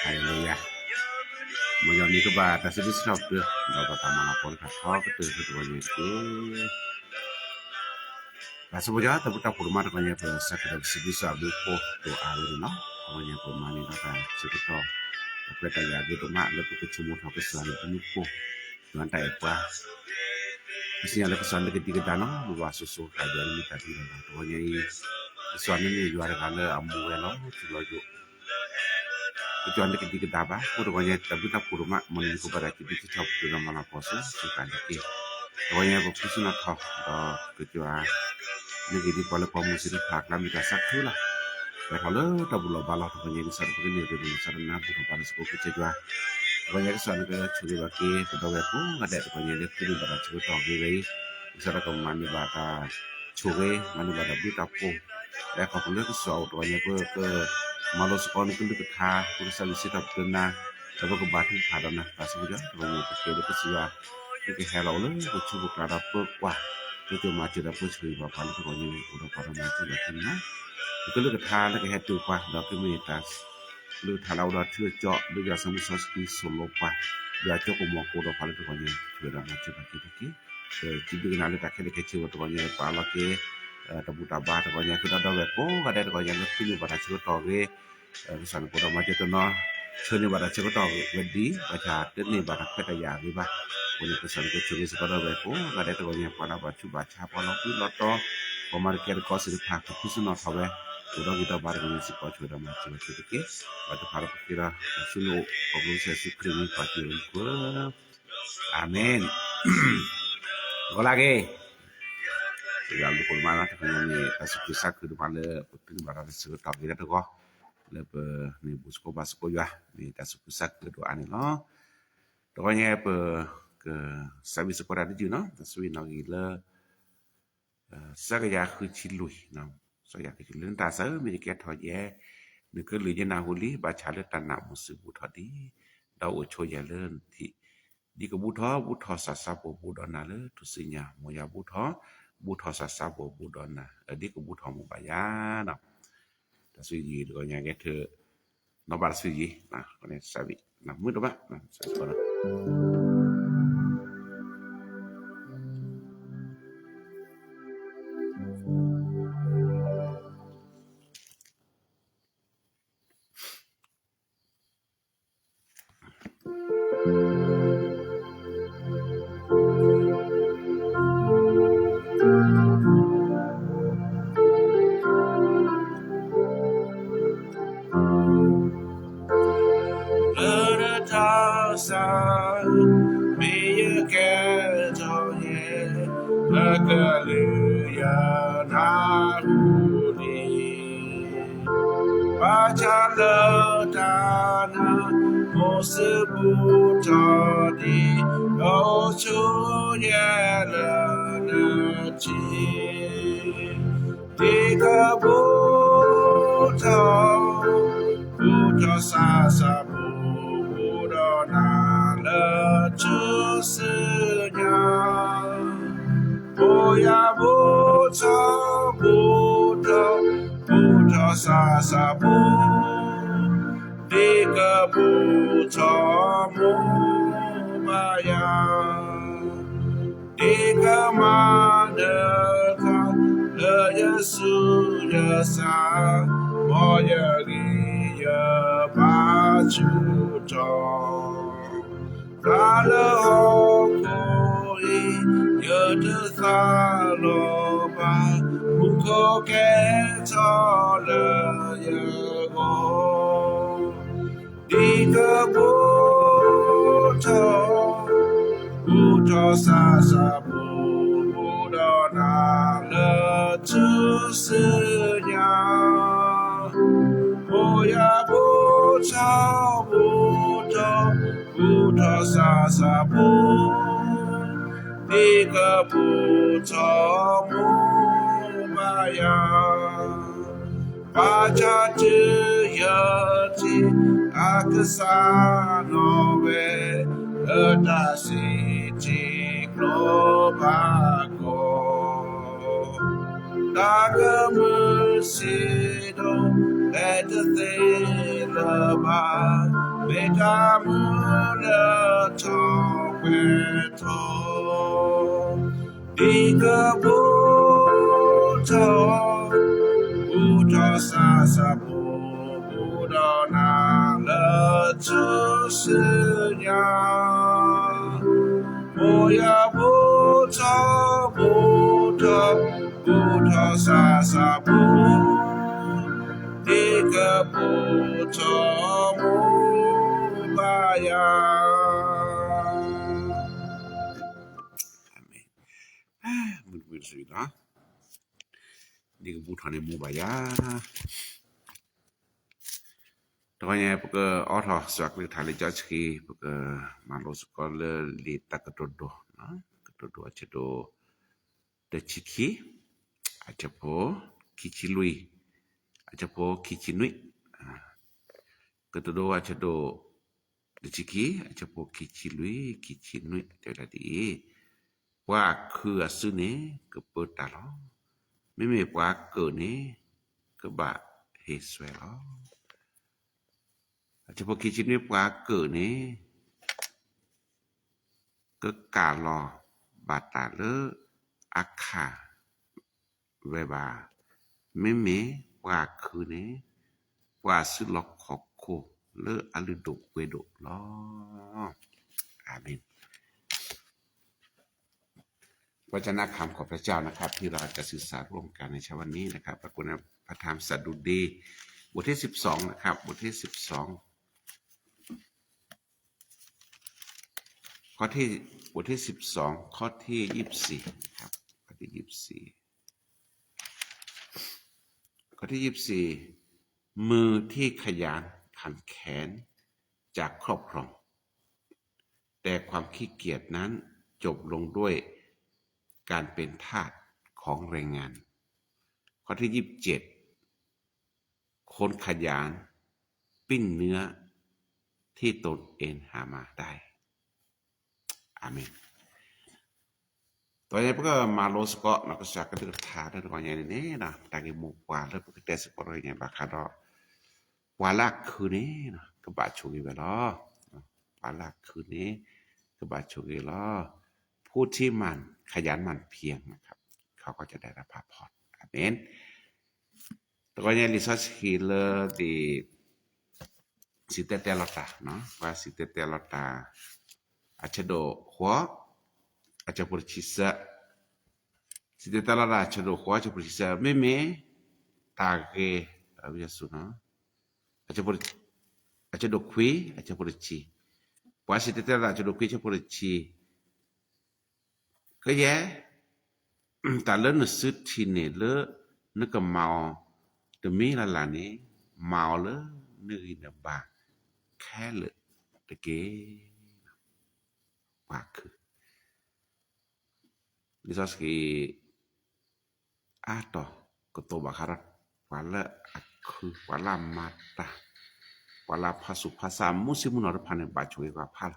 Haleluya. Moyoni ko ba ta sidi stop tu. Ba ba ta mana pon ka tho ko tu tu ko ni tu. Ba so boja ta buta purma ko ni pa sakra sidi sa bu ko to a ni no. Ko ni purma ni ta sidi to. Ko ta ya gitu ma le ko chumu to ko sa ni ko. Tuhan ta e pa. Isi ala ko sa ni ke tiga dano. Ba so so ka ya ni ta ti na. Ko ni so ni ni ya ka le amu ya no. Chulo ju. Ko cuan de ke diki daba, ko to ko nya tabu ta ko ma, man ko bara ki diki chop ko na mana poso, so ka diki. Ko nya ko kusuna tho, do ko cua. Ni ke di pala pa musi di phak la mi ka sak tu la. Ya ko le tabu lo balo ko nya ni sa ko ni de ni sa na bu ko para ko ko cua. Ko nya ko sa ni ko churi ba ke, ko do ko ngade ko nya de ko bara ko to ge ge. Sa ko mani ba ka churi, mani ba da bu ta po. ແລະ ເຂົາກໍເລືອກສອງຕົວນີ້ເພື່ອ ເພື່ອມາລົດສະກອນຄືລຶກກະທາ ເພື່ອສະວິສິດຮັບເດີນໜ້າ ແລະ ເພິ່ນກໍບາດຖືກພາດອນນະ ການສະຫຍັບ ແລ້ວກໍເກີດກະຊວາ ຄືກະແຮລາວເລີຍ ກໍຊຸບກາດາເປີກວ່າ ກໍຈະມາເຈີດາເປີກເຜີຍວ່າພັນຄືວ່າຍັງອຸດມພາລະມາເທື່ອຂຶ້ນນະ ກໍເລີກກະທາ ແລ້ວກໍແຮດຕື່ມກວ່າ ດອກຄືເມຕາ ຫຼື ຖ້າລາວດອກເທື່ອເຈາະ ຫຼື ຢາກສະມຸດສາສະກີ ໂຊໂລປາ ຢາກເຈາະກໍໝໍໂກດອກພັນຄືວ່າຍັງເທື່ອດາມາເທື່ອກັນຄື Ơ, ci dư na le ta khe le khe ci wa to nya pa la ke, ơ, ta bu ta ba to nya ke da da we ko ga de to nya le ku ni ba ta ci to ge, ơ, ke san ko da ma je to no, ci ni ba ta ci to ge di, ba cha te ni ba ta khe ta ya ge ba. Ko ni ke san ko ci ni ko da we ko ga de to nya pa na ba chu ba cha pa lo ku lo to, ko ma ke ko si pa ku su no ta we, ko da ge da ba ni si ko chu da ma ci wa ci ke, ba ta pa lo ke da, su no, ko lu se si kri ni pa ci ko. Amen. Ko lagi. Segala dukun mana tekan ni tasuk kisak ke depan le putih bara tasuk tak kita tu ko. Le pe ni busko basko ya. Ni tasuk kisak ke doa ni lo. Tokonya pe ke sabi sekolah di jino. Tasuk ina gila. ສັກກະຍາຄືຊິລຸຍເນາະ ສັກກະຍາຄືຊິລຸຍ ຕາເສີ ມີແກ່ທໍແຍ ໜຶ່ງຄືລືຍະນາຫູລີ ບາຊາເລີຕານາ ໝູຊິບູທໍດີ ດາວໂອໂຊຍາເລີນທິ ດີກະບູທໍ ບູທໍສາສາໂບ ບູດອນນາເລີ ທຸສິຍາ ໂມຍາບູທໍ ບູທໍສາສາໂບ ບູດອນນາ ເອີ ດີກະບູທໍ ໝູບາຍາເນາະ. ຕາສຸຍຢີ ຫຼືວ່າຍາແກເທີ ນອບາດສຸຍຢີນະ ຄົນນີ້ສາວິນະ ມືດອບາດນະ ສາວິນະ. Bachalo tana musibu tadi ocho yela nachi. Dika buta, buta sasa bu, buta na la chusenya. Boya buta, buta, buta sasa bu, dika buta mubaya. Dika madaka, la Yesu yasa, moya giya bachuta. Kala hokoi, yadasaloba, muko ketala yago. Dika bu 头，不头，洒洒布，不头，拿了出世娘。我也不头，不头，不头，洒洒布，一个不头，木巴呀。 Pacha tu yati akasano ve adasi ti globako. Dagamusido etatelaba metamula tokweto. 一个葡萄，葡萄，撒撒葡萄，拿了出世呀。我要葡萄，葡萄，葡萄，撒撒葡，一个葡萄，木巴呀。 Amen. Mun mun sui na. Ni bu thane mu ba ya. Tawanya peke author suak li thale judge ki peke malo scholar li tak ketodo na. Ketodo aja do de chiki aja po kichilui aja po kichinui. Ketodo aja do de chiki aja po kichilui kichinui te la di. ປວາຄືອະຊືເນ ກະເປີຕາລໍ ເມເມປວາເກີເນ ກະບະເຮສວຍລໍ ອາຈະພວກຄີຈິເນ ປວາເກີເນ ກະກາລໍ ບາຕາເລີ ອາຄາ ເວບາ ເມເມ ປວາຄືເນ ປວາຊືຫຼອກຂໍໂຄ ເລີອາລືໂດເວໂດລໍ ອາເມນ. ພະວະຈະນະຄຳຂອງພະເຈົ້ານະຄັບ ທີ່ເຮົາຈະສຶກສາຮ່ວມກັນໃນເຊົ້າວັນນີ້ນະຄັບ ພະຄຸນນະພະທຳສະດຸດີ ບົດທີສິບສອງນະຄັບ ບົດທີສິບສອງ ຂໍ້ທີ ບົດທີສິບສອງ ຂໍ້ທີຊາວສີ່ນະຄັບ ຂໍ້ທີຊາວສີ່ ຂໍ້ທີຊາວສີ່ ມືທີ່ຂະຫຍັນຂັນແຂງຈະຄອບຄອງ ແຕ່ຄວາມຂີ້ກຽດນັ້ນຈົບລົງດ້ວຍການເປັນທາດຂອງແຮງງານ. ຂໍ້ທີຊາວເຈັດ ຄົນຂະຫຍັນປີ້ນເນື້ອທີ່ຕົນເອງຫາມາໄດ້. ອາເມນ. ຕໍ່ໄປເພິ່ນກໍມາໂລສະເກາະເນາະ ກໍສາກະດຶກທາເດີ ກໍໃຫຍ່ແນ່ນະ ຕາກິໝູກວາເລີຍ ເພິ່ນກໍແຕ່ສະເກາະໃຫຍ່ບາຄາດອ ປວາລາກຄືເນເນາະ ກະບາໂຊເກແວລອ ປວາລາກຄືເນ ກະບາໂຊເກລອ ຜູ້ທີ່หมั่น ขยันหมั่นเพียรนะครับ เขาก็จะได้รับพระพร อาเมน. ແລ້ວກໍຍາລິຊາສຄີເລີດີ ຊິແຕແຕລອດຕາເນາະ ວ່າຊິແຕແຕລອດຕາ ອາຈະໂດ ຫົວ ອາຈະໂປຣຊິເຊ ຊິແຕແຕລອດຕາ ອາຈະໂດ ຫົວ ອາຈະໂປຣຊິເຊ ເມເມ ຕາເກ ອາວິຍາສຸເນາະ ອາຈະໂປຣ ອາຈະໂດ ຂວີ ອາຈະໂປຣຊິ ວ່າຊິແຕແຕລອດຕາ ອາຈະໂດ ຂວີ ອາຈະໂປຣຊິ ກະແຍ ຕາເລີນະຊຶດທີເນເລີ ນະກະເມົາ ຕະມີລາລາເນ ເມົາເລີ ນະອີນະບາ ແຄເລີ ຕະເກ ປາກຄື ລິຊາສກີ ອາໂຕ ກະໂຕບາຄາຣັດ ປາລະອາຄື ປາລະມາຕາ ປາລະພາສຸພາສາ ມຸຊິມຸນອຣະພາເນ ບາໂຊເອກວາພາລ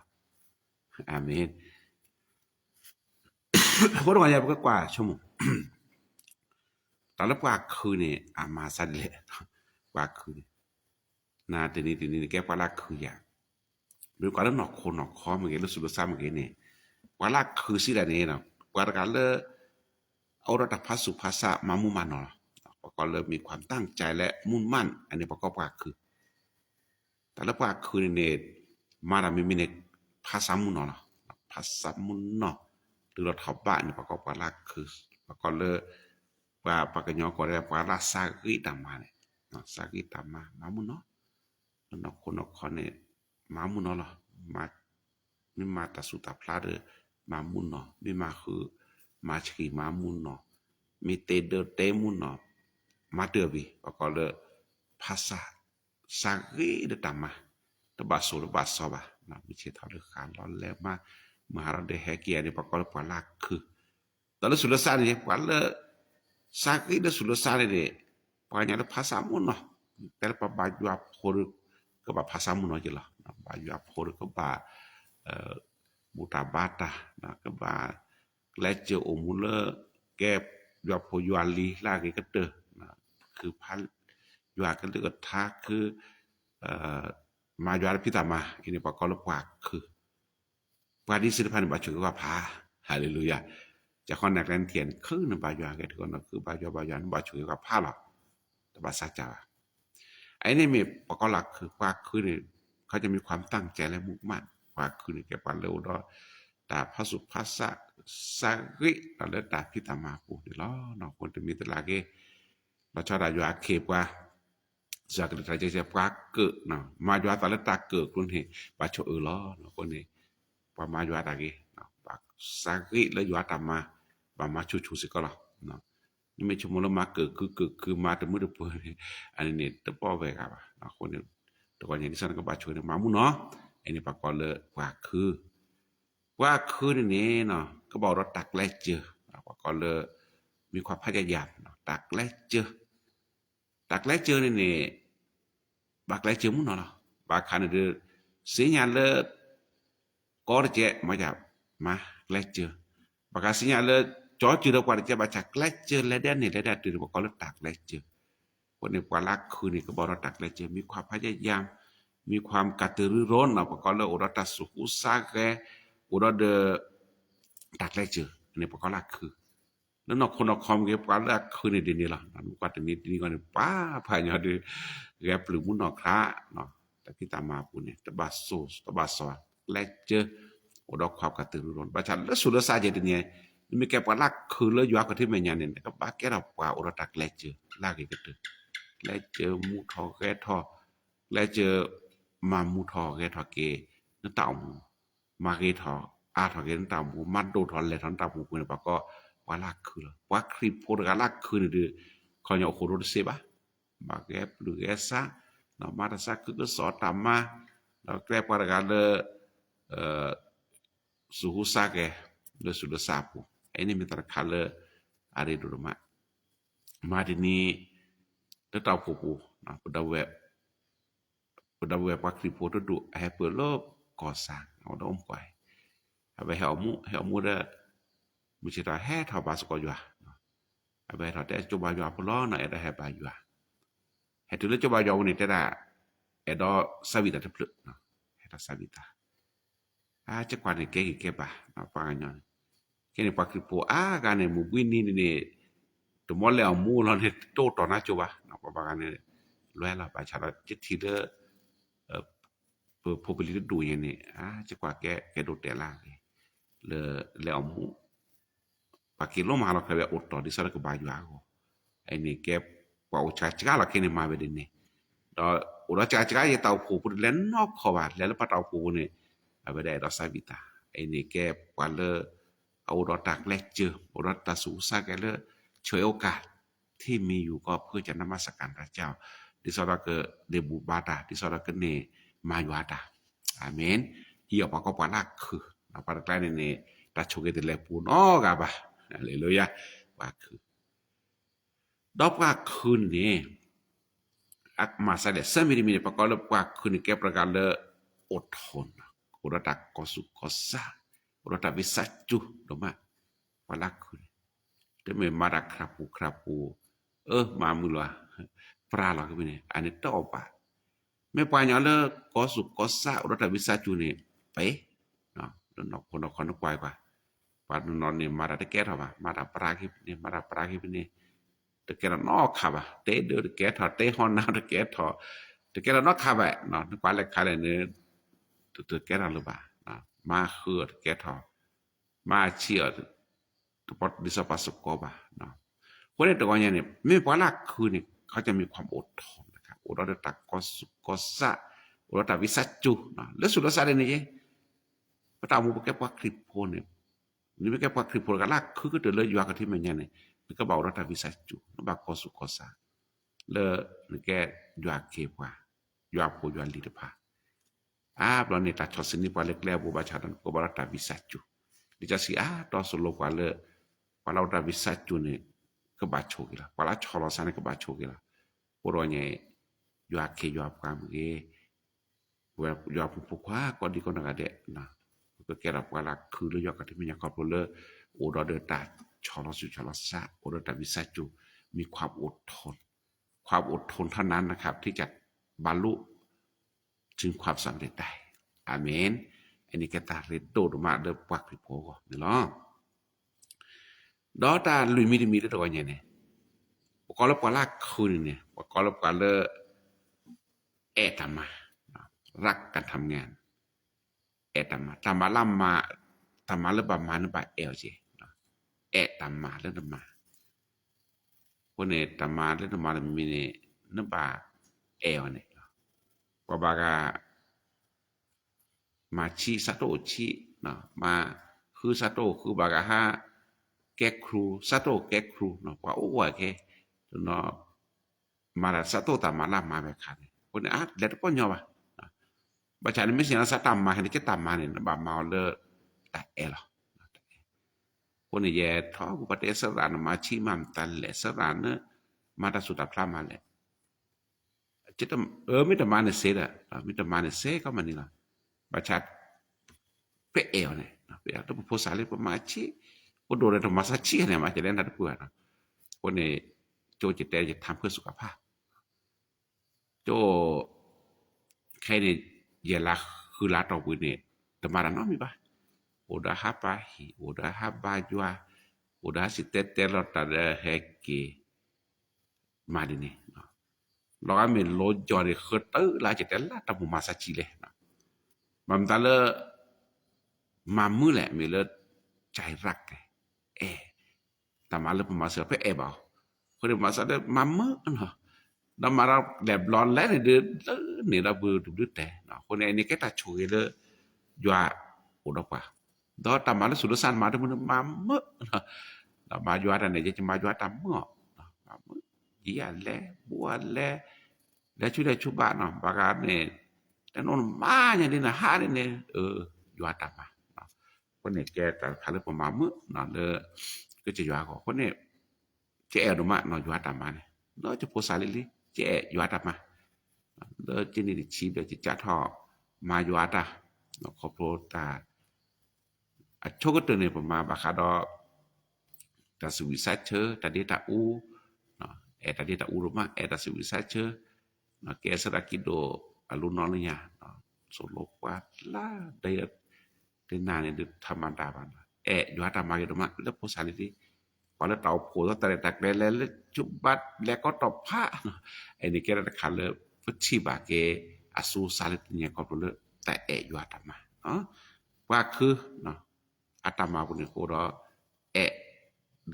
ອາເມນ. ໂຄດອງຍາປະກະກວາຊົ່ວໂມງ ຕາລະປວາຄືເນ ອາມາຊັນແຫຼະ ປວາຄືເນ ນາເຕນີເຕນີແກປວາລາກຄືຢາ ເປັນກວາລະນອກຄົນນອກຄອມເກ ລະສຸລະຊາມເກເນ ປວາລາກຄືຊິລະເນເນາະ ປວາລາການເລີ ເອົາລະດັບພາສຸພາສາມາມຸມານອ ປະກອບເລີມີຄວາມຕັ້ງໃຈ ແລະ ມຸ່ງໝັ້ນ ອັນນີ້ປະກອບປວາຄື ຕາລະປວາຄືເນ ມາດາມິມິເນ ພາສາມຸນນອລະ ພາສາມຸນນອ ຫຼືລະເຖົາບ້ານນີ້ປະກອບປວາລາກຄື ປະກອບເລີ ປາ ປາກະຍອກອໄດ້ປວາລາຊາກິຕາມາເນ ເນາະ ຊາກິຕາມາ ມາມຸນນອ ລະນອກຄົນນອກຄອນເນ ມາມຸນນອລະ ມາ ມີມາຕາສຸຕາພລາເດີ ມາໝູ່ໜໍ ມີມາຄື ມາຊະກີ ມາໝູ່ໜໍ ມີເຕເດີ ເຕໝູ່ໜໍ ມາເຕີບີ ປະກອບເລີ ພາສາ ສາເກເດີຕາມມາ ຕະບາໂສ ຕະບາຊອບາ ເນາະ ມີເຊທອເດີ ຄາລອນແລມາ ມະຫາລອດເດີ ແຮເກຍ ນີ້ປະກອບເລີ ປາລາຄື ຕາເລີສຸລະສານີ້ ປາເລີ ສາເກເດີສຸລະສານີ້ ປາຍາເດີພາສາໝູ່ເນາະ ແຕ່ລະປາບາຍວາໂພເດີ ກະບາພາສາໝູ່ເນາະ ຈິລະ ບາຍວາໂພເດີ ກະບາ ເອີ ບູຕາບາຕາ ນະ ກະບາ ແລເຈີໂອມູເລີ ແກບ ຍວາໂພຍວາລີ ລາເກກະເຕີ ນະ ຄືພາ ຍວາກະເຕີກະທາ ຄື ເອີ ມາຍວາພິຕາມາ ອີນີ້ປະກອບເລີ ປາຄື ປາດີສິລະພັນ ບາໂຊເກກວາພາ ຮາເລລູຢາ ຈາກຄອນແນກແລນທຽນ ຄືນະບາຍວາແກຖືກນະ ຄືບາຍວາ ບາຍວາ ບາໂຊເກກວາພາລະ ຕະບາຊາຈາ ອັນນີ້ມີປະກອບລະຄື ປາຄືນີ້ ເຂົາຈະມີຄວາມຕັ້ງໃຈ ແລະ ມຸ່ງໝັ້ນ ປາຄືນີ້ ແກປາເລີໂອດອ ຕາພາສຸພາສະ ສາເກ ຕາເລີຕາພິຕາມາປູນີ້ລະເນາະ ຄົນຈະມີຕະລາເກ ລະຊອດາຍວາເຄປາ ສາເກຕາເຈເຈປາເກີເນາະ ມາຍວາຕາເລີຕາເກີກຸນເຮ ປາໂຊເອີລະເນາະ ຄົນນີ້ ປາມາຍວາຕາເກເນາະ ປາສາເກເລີຍວາຕາມາ ປາມາຊູຊູຊິກະລະເນາະ ນີ້ແມ່ນຊົ່ວໂມງລະມາເກີກຄືເກີກຄືມາແຕ່ມື້ແຕ່ເປີ ອັນນີ້ຕະປໍແວກາບາເນາະ ຄົນນີ້ ຕະກອນຢ່າງທີ່ຊັ້ນກະບາໂຊເນ ມາໝູ່ເນາະ ອັນນີ້ປະກອບເລີ ປາຄື ປາຄືນີ້ເນາະ ກະບາໂອດອຕາແກເຈີ ປະກອບເລີ ມີຄວາມພະຍາຍາມເນາະ ຕາແກເຈີ ຕາແກເຈີນີ້ເນ ບາແກເຈີໝູ່ເນາະ ບາຄານເດີ ຊິຍາເລີ ກອດເຈ ມາຈາກ ມາແກເຈີ ບາຄາຊິຍາເລີ ຈອຈື່ເລີ ກວາດເຈ ບາຈາກແກເຈີ ແລແດນເນ ແລແດນຕື່ ປະກອບເລີຕາແກເຈີ ຄົນນີ້ປາລາຄືນີ້ກະບອກວ່າຕາແກເຈີ ມີຄວາມພະຍາຍາມ ມີຄວາມກະຕືລືລົ້ນເນາະ ປະກອບເລີໂອດອຕາສຸຂຸສາແກ ໂອດອດເດີ ຕາແກເຈີ ອັນນີ້ປະກອບລາຄື ແລ້ວນອກຄົນນອກຄອມເກປາລາຄືນີ້ດີນີ້ລະ ກວາດເດນີ້ດີນີ້ກ່ອນ ປາພາຍອດເດີ ແກປລືໝູ່ນອກຄາເນາະ ຕະກິຕາມາປູນີ້ ຕະບາໂສ ຕະບາຊອ ແລເຈີ ໂອດອກຄວາມກະຕືລືລົ້ນ ບາຊາເລີສຸເລີຊາເຈດີນີ້ ມີແກປາລາຄືເລີຍວາກະທິແມ່ຍານີ້ ກະບາແກດອກປາໂອດອຕາແກເຈີ ລາເກກະເຕີ ແກເຈີ ໝູ່ທໍ ແກທໍ ແລເຈີ ມາໝູ່ທໍ ແກທໍເກ ນະຕາອອມ ມາເກທໍ ອາທໍເກ ນະຕາອອມ ມາໂດທໍ ແລທໍ ນະຕາອອມ ປາກອ ປາລາຄື ປາຄຣິໂພ ກະລາຄືນີ້ ຄອນຍອໂຄໂດເຊບາ ບາແກປລືແກສາ ນະມາຕະສາ ຄືກະສອຕາມາ ລະແກປາລາກາເລີ ເອີ ສຸຂຸສາແກ ເລີສຸເລີສາປູ ໄອນີ້ມີຕະລະຄາເລີ ອາເຣດູມະ ມາທີນີ້ ເລີຕາໂພປູ ນະ ປະດາແວ ປະດາແວປາຄຣິໂພໂຕດຸ ແຮເປີໂລກ ກໍສ້າງ ເອົາດອມກວາຍ ເອົາໄປແຮອອກໝູ ແຮອອກໝູເດີ ມີຊິຕາແຮທໍບາສະກອຍວາ ເອົາໄປແຮທໍແຕ່ໂຈບາຍວາພຸລອນະ ແອດແຮບາຍວາ ແຮຖືເລີໂຈບາຍວານີ້ແຕ່ດາ ແອດສາວິຕາເທີເພີເນາະ ແອດສາວິຕາ ອາ ຈັກກວ່ານີ້ແກກິແກບາເນາະ ປາຍອນ ແກນີ້ປາຄຣິໂພ ອາ ການນີ້ໝູ່ບຸຍນີ້ນີ້ ໂຕມອດແລ້ວໝູ່ລາວນີ້ໂຕຕໍ່ໜ້າໂຈບາເນາະ ປາການນີ້ ແລ້ວປາຊາລາວເຈັດທີເລີ ເອີ ໂພເປລິໂຕດູຫຍັງນີ້ ອາ ຈັກກວ່າແກ ແກໂດແຕລາ ເລີ ແລ້ວໝູ່ ປາກິໂລມາລາວກະແບບອົດຕໍ່ ດິຊາລະກະບາຍວາໂກ ໄອນີ້ແກປາໂອຈາຈາລະແກນີ້ມາເວເດນີ້ ດອ ໂອດອຈາຈາເຢຕາໂອໂພພຸດແລນນອກເຂົ້າວ່າ ແລລະປາຕາໂອໂພພຸດນີ້ ອາເວເດດອສາວິຕາ ໄອນີ້ແກປາເລີ ໂອດອຕາແກເຈີ ໂອດອຕາສຸສາແກເລີ ฉວຍໂອກາດທີ່ມີຢູ່ກໍເພື່ອຈະນະມັດສະການພະເຈົ້າ ດິຊາລະກະເດບູບາຕາ ດິຊາລະກະເນມາຍວາຕາ ອາເມນ ອີອອກປາກອປາລາຄື ປາລາແກນີ້ ຕາໂຊເກເຕແລປູນອກາບາ ຮາເລລູຢາ ປາຄື ດອກປາຄືນີ້ ອັກມາຊາເດ ສະມີດີມີປະກອບເລີຍ ປາຄືນີ້ແກປະການເລີ ອົດທົນ ໂອດອຕາກໍສຸກໍສາ ໂອດອຕາວິສາຈຸ ໂດມາ ປາລາຄືນີ້ ເຕີເມມາດາຄຣາປູ ຄຣາປູ ເອີ ມາມືລະ ປາລາຄືນີ້ ອັນນີ້ຕໍ່ປາ ແມ່ປາຍອນເລີ ກໍສຸກໍສາ ໂອດອຕາວິສາຈຸນີ້ ໄປ ເນາະ ນອກຄົນນອກຄອນນອກກວາຍກວ່າ ປານອນນີ້ ມາດາຕະແກະເທາະ ມາດາປາກິບນີ້ ມາດາປາກິບນີ້ ຕະແກະເທາະນອກຄາບ ເຕເດີຕະແກະເທາະ ເຕຮອນນາວຕະແກະເທາະ ຕະແກະເທາະນອກຄາບເນາະ ນອກກວາຍແລະຄາຍແລະເນີ ຕະແກະເທາະຫຼືບາ ມາເຄືອຕະແກະເທາະ ມາເຊຍ ຕະປອດດິສະປາສະກອບາເນາະ ຄົນໃນຕະກອນຍານີ້ ແມ່ນປາລາຄືນີ້ ເຂົາຈະມີຄວາມອົດທົນນະຄັບ ໂອດອດຕາກໍສຸກໍສາ ໂອດອດຕາວິສາຈຸເນາະ ເລີສຸດລະສາເດນີ້ ພະຕາໝູ່ໄປແກ່ພວກຄຣິບໂພນີ້ ນີ້ໄປແກ່ພວກຄຣິບໂພລະກະລາກຄືກະເຕີເລີຍ ຢວາກະທິມະຍານີ້ ກະບາວດອກຕາວິສາຈູ ບາກອສະກອສາ ເລີ ແກ່ຢວາເຄພວາ ຢວາໂພ ຢວາລີຕະພາ ອາ ບາດນີ້ຕາຊອດສະນິບວາເລັກແລ້ວ ບໍ່ບາຊານັ້ນ ກະບາວດອກຕາວິສາຈູ ດິຈາຊິ ອາ ຕໍ່ສະໂລບວາເລີ ກະບາວດອກຕາວິສາຈູນີ້ ກະບາໂຊກິລາ ກະບາຊໍລອຊານີ້ ກະບາໂຊກິລາ ໂພດອຍໃຫຍ່ ຢວາເຄ ຢວາພວາເກ ຢວາພຸພຸຄວາ ກອນດີກອນນະກະເດະນະ ກະແກ່ລະກະລາກຄືເລີຍ ຢວາກະທິມະຍາຄອບໂລເລີ ໂອດອເດີຕາ ຊໍລອຊູ ຊໍລອຊາ ໂອດອເດີຕາວິສາຈູ ມີຄວາມອົດທົນ ຄວາມອົດທົນເທົ່ານັ້ນນະຄັບ ທີ່ຈະບັນລຸເຖິງຄວາມສຳເລັດໄດ້. ອາເມນ. ອັນນີ້ກະຕາເຣໂຕໂດມາເດີ ປາກພິໂພນີ້ເນາະ. ດອຕາລຸຍມີດີມີເດີ ຕົວໃຫຍ່ນີ້ ປະກອບລະປະລາກຄືນີ້ ປະກອບລະປະເລີ ແອຕາມາ ລັກການທຳງານ ແອຕາມາ ຕາມາລະມາ ຕາມາເລີບາມາ ນະບາແອວເຈ ແອຕາມາເລີນະມາ ພວກນີ້ຕາມາເລີນະມາ ມີນີ້ ນະບາແອວນີ້ ປະບາກາ ມາຊິ ສະໂຕຊິເນາະ ມາ ຄື ສະໂຕ ຄື ບາກະຮາ ແກະຄູ ສະໂຕ ແກະຄູເນາະ ປະໂອວາເຄເນາະ ມາລະ ສະໂຕ ຕາມາລະມາແບບຄານີ້ ຄົນອາດແລະປະຍອບວ່າ ບາຊານີ້ມີສິນສະຕາມມາ ໃຫ້ໄດ້ເຈັດຕາມມານີ້ ບາມາເລີ ຕາແອລ ຄົນນີ້ແຍທອກ ອຸປະເຕສະລານ ມາຊິ ມາມຕັນແລ ສະລານ ມາຕາສຸຕາພລາມາແລ ເຈັດຕາ ເອີ ມີຕາມານີ້ເສດ ມີຕາມານີ້ເສ ເຂົ້າມານີ້ລະ ບາຊາ ເປແອວນີ້ ເປແອວ ໂພສາລີ ປະມາຊິ ໂອໂດເຣ ຕະມາຊາຊິ ນີ້ ມາຈະໄດ້ນັດເພື່ອນ ຄົນນີ້ ໂຈເຈແຕ ຈະທຳເພື່ອສຸຂະພາບ ໂຈ ໄຄເນ ເຢລາ ຄືລາ ຕໍ່ປືເນ ຕະມາລະນໍມີບາ ໂອດາຮາປາຮີ ໂອດາຮາບາຢວາ ໂອດາຮາສິເຕເຕ ລອຕາເດເຮເກ ມາດີເນ ລອກາເມໂລຈອເນ ເຄີເຕີລາ ຈະແຕລາ ຕະມາມາຊາຈິເລ ມາມຕາເລີ ມາມືແຫຼະ ເມເລີ ໃຈລັກ ແອ ຕາມາເລີປະມາເສືອ ເພແອບາວ ຄົນມາສະເດີມາເມີເນາະ ດາມາລາແລບລອນແລເດີ ເດີເນລາບືດຸບດຶດແຕເນາະ ຄົນແອນີ້ແກຕາໂຊເລ ຢວາໂອດອກປາ ດອຕາມາລາສຸລະສານມາເດີ ມາເມີເນາະ ດາມາຢວາຕາເນ ຈະມາຢວາຕາເມີເນາະ ມາເມີ ເຢຍແລ ບົວແລ ແລຊຸແລຊຸບາເນາະ ບາກາເນ ແຕ່ໂນນມາຫຍັງນີ້ນະ ຫານີ້ເນ ເອີ ຢວາຕາມາເນາະ ຄົນນີ້ແກຕາຄາເລີປະມາເມີເນາະ ເລີ ກໍຈະຢວາກໍ ຄົນນີ້ ຈະແອວດູມາເນາະ ຢວາຕາມາເນ ເນາະ ຈະໂພສາລີລີ ຈະແອ ຢວາຕາມາ ເລີ ຈະນີດິຊີ ເລີ ຈະຈາທໍ ມາຢວາຕາ ເນາະ ຂອບໂພຕາ ອາໂຊກະເຕີເນ ປະມາບາຄາດອ ຕາສຸວິສາເຊີ ຕາເດຕາອູ ເນາະ ແອຕາເດຕາອູລົງມາ ແອຕາສຸວິສາເຊີ ເນາະ ແກສະດາກິໂດ ອາລຸນອນລະຍາ ເນາະ ໂຊໂລກວາດລາ ໄດ ໄດນາເນ ທຳມະດາບານ ແອ ຢູ່ຫາຕາມາຢູ່ຕະມະ ແລ້ວໂພສາລີຕິ ປາລະເຕົາໂພຕະແລຕະແກລ ແລ ແລ ຈຸບັດ ແລກໍຕອບພະ ເນາະ ໄອນີ້ແກລະຄາເລີ ປະທິບາເກ ອາຊູສາລິຕິເນ ຄອບໂລເລີ ແຕແອ ຢູ່ຫາຕາມາ ເນາະ ກວ່າຄື ເນາະ ອາຕະມາພຸດນິໂຄດ ແອະ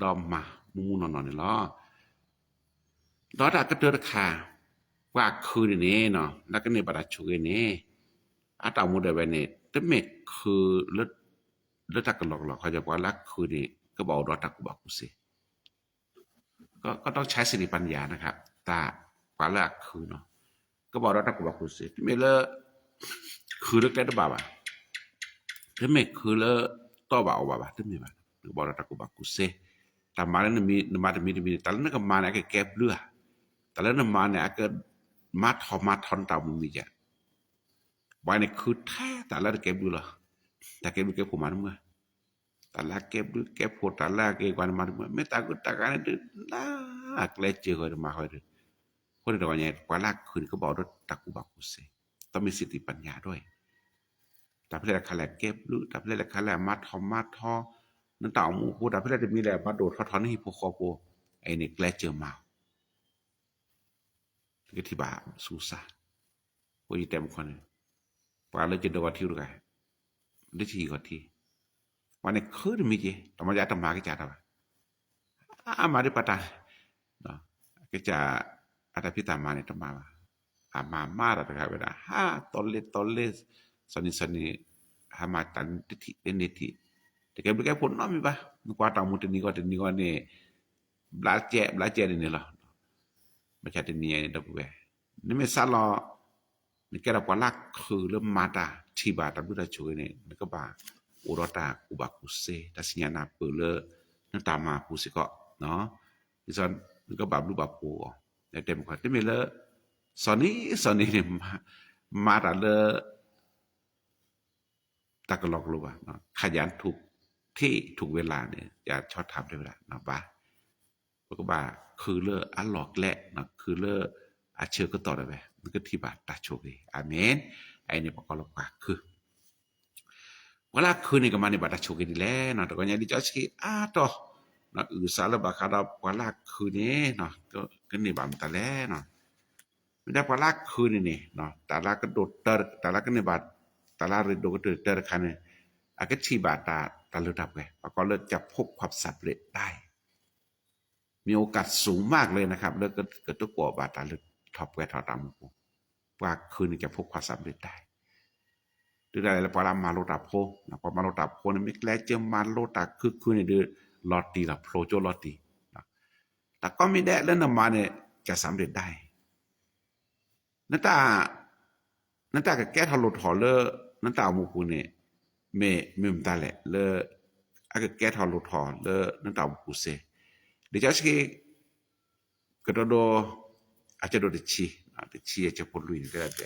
ດອມມາ ໝູ່ໆໜອນໆນີ້ລອ ດອຕາກະເຕີຕະຄາ ກວ່າຄືນີ້ເນາະ ລະກະເນບາດາຊຸເອເນ ອາຕາໝູ່ໄດແວເນ ຕະເມຄືເລີ ເລີຕະກະຫຼອກຫຼອກ ເຂົາຈະວ່າລະຄືນີ້ ກະເບົາດອຕາກູບາກູເຊ ກໍ ກໍຕ້ອງໃຊ້ສະຕິປັນຍານະຄັບ ຕາ ກວ່າລະຄືເນາະ ກະເບົາດອຕາກູບາກູເຊ ຕະເມເລີ ຄືເລີແກຕະບາບາ ຕະເມຄືເລີ ຕໍບາອອບາບາ ຕະເມບາ ກະເບົາດອຕາກູບາກູເຊ ຕາມາເລີນະມີ ນະມາຕະມີ ຕະມີ ຕາເລີນະກະມາເນ ອາກະແກບເລືອ ຕາເລີນະມາເນ ອາກະມາທອມ ມາທອນຕາບຸນມີຈະ ບາຍນີ້ຄືແທ້ ຕາເລີນະແກບເລືອ ຕາແກບເລືອ ແກບໂພມາເມືອ ຕາລາແກບດື ແກບໂພ ຕາລາເກກວານມາເມືອ ເມຕຕາກຸດຕາການດື ລາກແລເຈີຄອຍມາຄອຍດື ຄົນດອກໃຫຍ່ກວ່າລາກຄືນກະເບົາດອຕາກູບາກູເຊ ຕ້ອງມີສະຕິປັນຍາດ້ວຍ ຕາເພລະຄາແລແກບດື ຕາເພລະຄາແລມາທອມ ມາທອນ ນັ້ນຕາອອກໝູ່ໂພ ຕາເພລະຈະມີແລມາໂດດທອດທອນໃຫ້ໂພຄໍໂພ ໄອນີ້ແກລເຈີມາ ກະທິບາຊູຊາ ໂອຍ ແຕ່ມະຄອນ ປາເລີຈະເດີວ່າທິວກາຍ ໄດ້ທີກວ່າທີ ວັນນີ້ຄືນມີເຈ ຕະມາຍາຕະມາກະຈາຕະວາ ອາມາດິປະຕາ ເນາະ ກະຈາ ອາຕາພິຕາມານິຕະມາວາ ອາມາມາຕະກາເວລາ ຫາ ຕອນເລ ຕອນເລ ສອນນິ ສອນນິ ທຳມາຕັນທິດຖິເປັນນິດຖິ ແຕ່ແກບໍ່ແກ່ຜົນເນາະ ມີປະ ມັນກວ່າຕາໝູ່ຕະໜີກວ່າຕະໜີກວ່ານີ້ ບລາແຈະ ບລາແຈະນີ້ລະ ມາຈາກຕະໜີໃຫຍ່ນີ້ດອກເວ ນີ້ແມ່ນຊາລອ ນີ້ແກລະປະລັກຄືເລີ່ມມາຕາ ທີ່ບາຕາບລຸຕາໂຈເກນີ້ ແລ້ວກໍບາໂອດອຕາ ອຸບາກຸເສ ທັດສະຍານາເປີເລີ ນະຕາມາປູເສເກາະເນາະ ທີ່ສອນ ແລ້ວກໍບາບລຸບາໂປ ແລ້ວແຕ່ມັນກໍ ແຕ່ແມ່ນເລີ ສອນນີ້ ສອນນີ້ນີ້ ມາ ມາຕາເລີ ຕາກະຫຼອກໂລບາເນາະ ຂະຫຍັນທຸກທີ່ທຸກເວລານີ້ ຢ່າຊອດທຳໄດ້ເວລາເນາະ ບາ ປະກະບາ ຄືເລີອາຫຼອກແລະເນາະ ຄືເລີອາເຊີກະຕໍໄດ້ແບບ ມັນກະທີ່ບາຕາໂຊເກ ອາເມນ ໄອນີ້ປະກອບລະປາຄື ປະລາຄືນີ້ກະມາໃນບາຕາໂຊເກນີ້ແຫຼະເນາະ ແຕ່ກະຍັງດີຈອດຊິອາໂຕເນາະ ອືສາລະບາຄາດອ ປະລາຄືນີ້ເນາະ ກະ ກະນີ້ບາມຕາແລເນາະ ມີແຕ່ປະລາກຄືນນີ້ເນາະ ຕາລາກະໂດດເຕີ ຕາລາກະເນບາດ ຕາລາເຣໂດກະໂດດເຕີຄະນີ້ ອາກະທິບາຕາ ຕາເລີທອບແກ ປະກອບເລີຈະພົບຄວາມສຳເລັດໄດ້ ມີໂອກາດສູງມາກເລີຍນະຄັບ ເລີກະ ກະຕຸກໂກບາຕາເລີທອບແກ ທອບຕາມໂກ ປະລາກຄືນນີ້ຈະພົບຄວາມສຳເລັດໄດ້ ຫຼືໄດ້ລະປະລາມາໂລຕາໂພນະ ປະມາໂລຕາໂພນີ້ ມິກແລເຈີມາໂລຕາຄືຄືນນີ້ ຫຼືລອດຕີລະ ໂພໂຈລອດຕີນະ ຕາກໍມີແດເລີນຳມານີ້ ຈະສຳເລັດໄດ້ ນະຕາ ນະຕາກະແກະທໍໂລທໍເລີ ນະຕາອອກໝູ່ປູເນ ເມ ເມມຕາແຫຼະ ເລີ ອາກະແກະທໍໂລທໍເລີ ນະຕາອອກໝູ່ປູເຊ ເດຈາສເກ ກະໂດໂດ ອາຈະໂດເດຊີນະ ເດຊີ ອາຈະໂພລຸຍ ເດ ເດ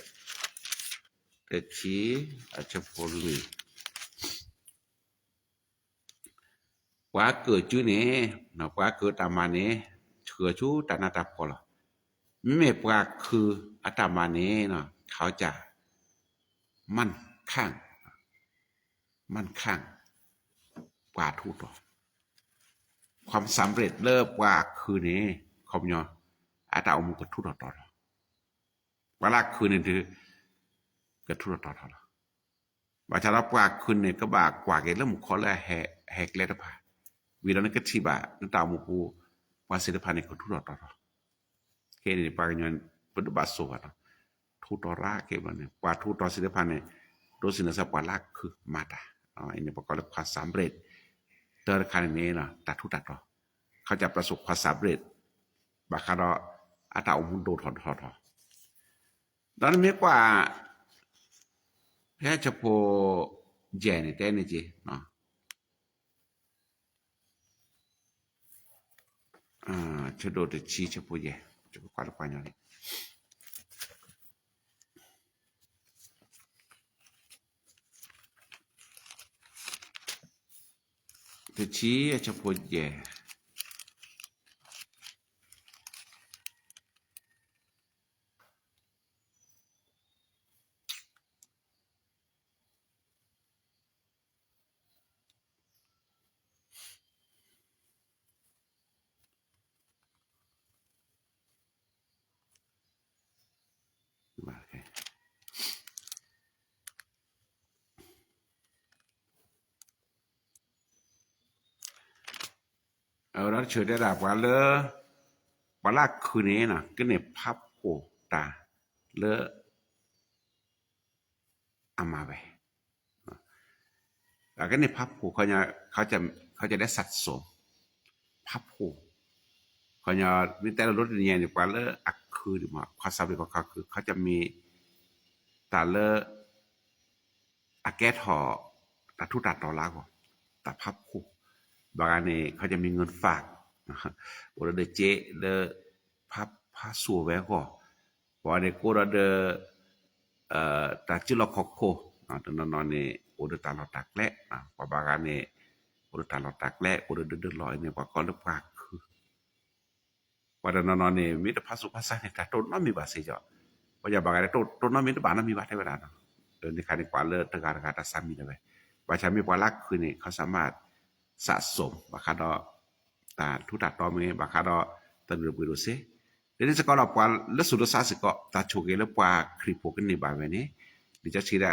ເດຊີ ອາຈະໂພລຸຍ ປາເກີຈູເນເນາະ ປາເກີຕາມາເນ ເຖືອຊູຕານາຕາພໍລະ ແມ່ປາຄືອາຕາມາເນເນາະ ເຂົາຈະໝັ້ນຄັ່ງ ໝັ້ນຄັ່ງ ປາທູດອກ ຄວາມສຳເລັດເລີປາຄືເນ ຄອມຍອ ອາຕາອົງກະທູດອອກຕອນ ປາລາກຄືເນ ຖືກະທູດອອກຕອນ ບາຊາລາປາກຂຶ້ນນີ້ກະບາກວ່າເກເລີ່ມຂໍແລແຮ ແຮກແລຕະພາ ວິລານະກະທິບາ ນະຕາໝູ່ປູ ປາສິລະພານີ້ກະທູດອອກຕອນ ເຄນີ້ປາກະຍອນປະຕຸບາໂສວະເນາະ ທູດອອກລາເກບານີ້ ປາທູດອອກສິລະພານີ້ ໂດຊິນະສະປາລາກຄືມາຕາເນາະ ອັນນີ້ປະກອບຄວາມສຳເລັດ ເຕີຄາເນເນເນາະ ຕາທູດຕາຕອ ເຂົາຈະປະສົບຄວາມສຳເລັດ ບາຄາດອ ອາຕາອົງມຸນໂດ ທອນ ທອນ ທອນ ດອນເມກວ່າ ແພຈະໂພແຢນີ້ແຕ່ນີ້ຈິເນາະ ອາ ຊະໂດເຕຊີ ຊະໂພແຢ ຈະກວາດກວາດຫຍັງນີ້ ເຕຊີ ຊະໂພແຢ ເອົາລະເຊີດາ ປາເລີ ປາລາກຄືເນນະ ກະເນພັບໂຄຕາ ເລີ ອາມາໄວ້ ອາ ກະເນພັບໂຄ ເຂົາຈະ ເຂົາຈະ ເຂົາຈະໄດ້ສັດສົມ ພັບໂຄ ເຂົາຈະມີແຕ່ລະລົດໃຫຍ່ນີ້ ປາເລີ ອາ ຄືມາ ຄວາມສຳເລັດຂອງເຂົາຄື ເຂົາຈະມີ ຕາເລີ ອາແກທໍ ຕາທູຕາຕໍລາວ ຕາພັບໂຄ ບາງອັນນີ້ເຂົາຈະມີເງິນຝາກ ໂອເດເຈ ເດີ ພັບ ພາຊູແວກໍ ບາງອັນນີ້ໂກດອເດີ ເອີ ຕາຈິລອຂອໂຄ ເນາະ ຕະນອນນີ້ ໂອເດີຕາລໍຕາແກລະ ເນາະ ບາງອັນນີ້ ໂອເດີຕາລໍຕາແກລະ ໂອເດີເດີເດີລໍ ອັນນີ້ປະກອບເລີຍປາກຄື ວ່າແຕ່ນອນໆນີ້ ມີແຕ່ພະສົງພະສາງນີ້ ຖ້າໂຕນອນມີບາດເສຍເຈາະ ບໍ່ຢາກບາກໄດ້ ໂຕ ໂຕນອນມີແຕ່ບາດນອນມີບາດເທວະດາເນາະ ເອີ ນີ້ຄະນີ້ກວ່າເລີ ຕະກາ ຕະກາ ຕະສາມີໄດ້ເວີຍ ບາດຊາມີປາລັກຄືນີ້ ເຂົາສາມາດສະສົມ ບາຄາດອ ຕາທຸຕາຕອມເງ ບາຄາດອ ຕະດຸລະບຸໂດເຊ ເດນີ້ສະກອລອກວ່າ ເລີສຸດລະສາສິເກາະ ຕາໂຊເກ ເລີປາຄຣິໂພກັນນີ້ບາເວນີ້ ດີຈາຊີດາ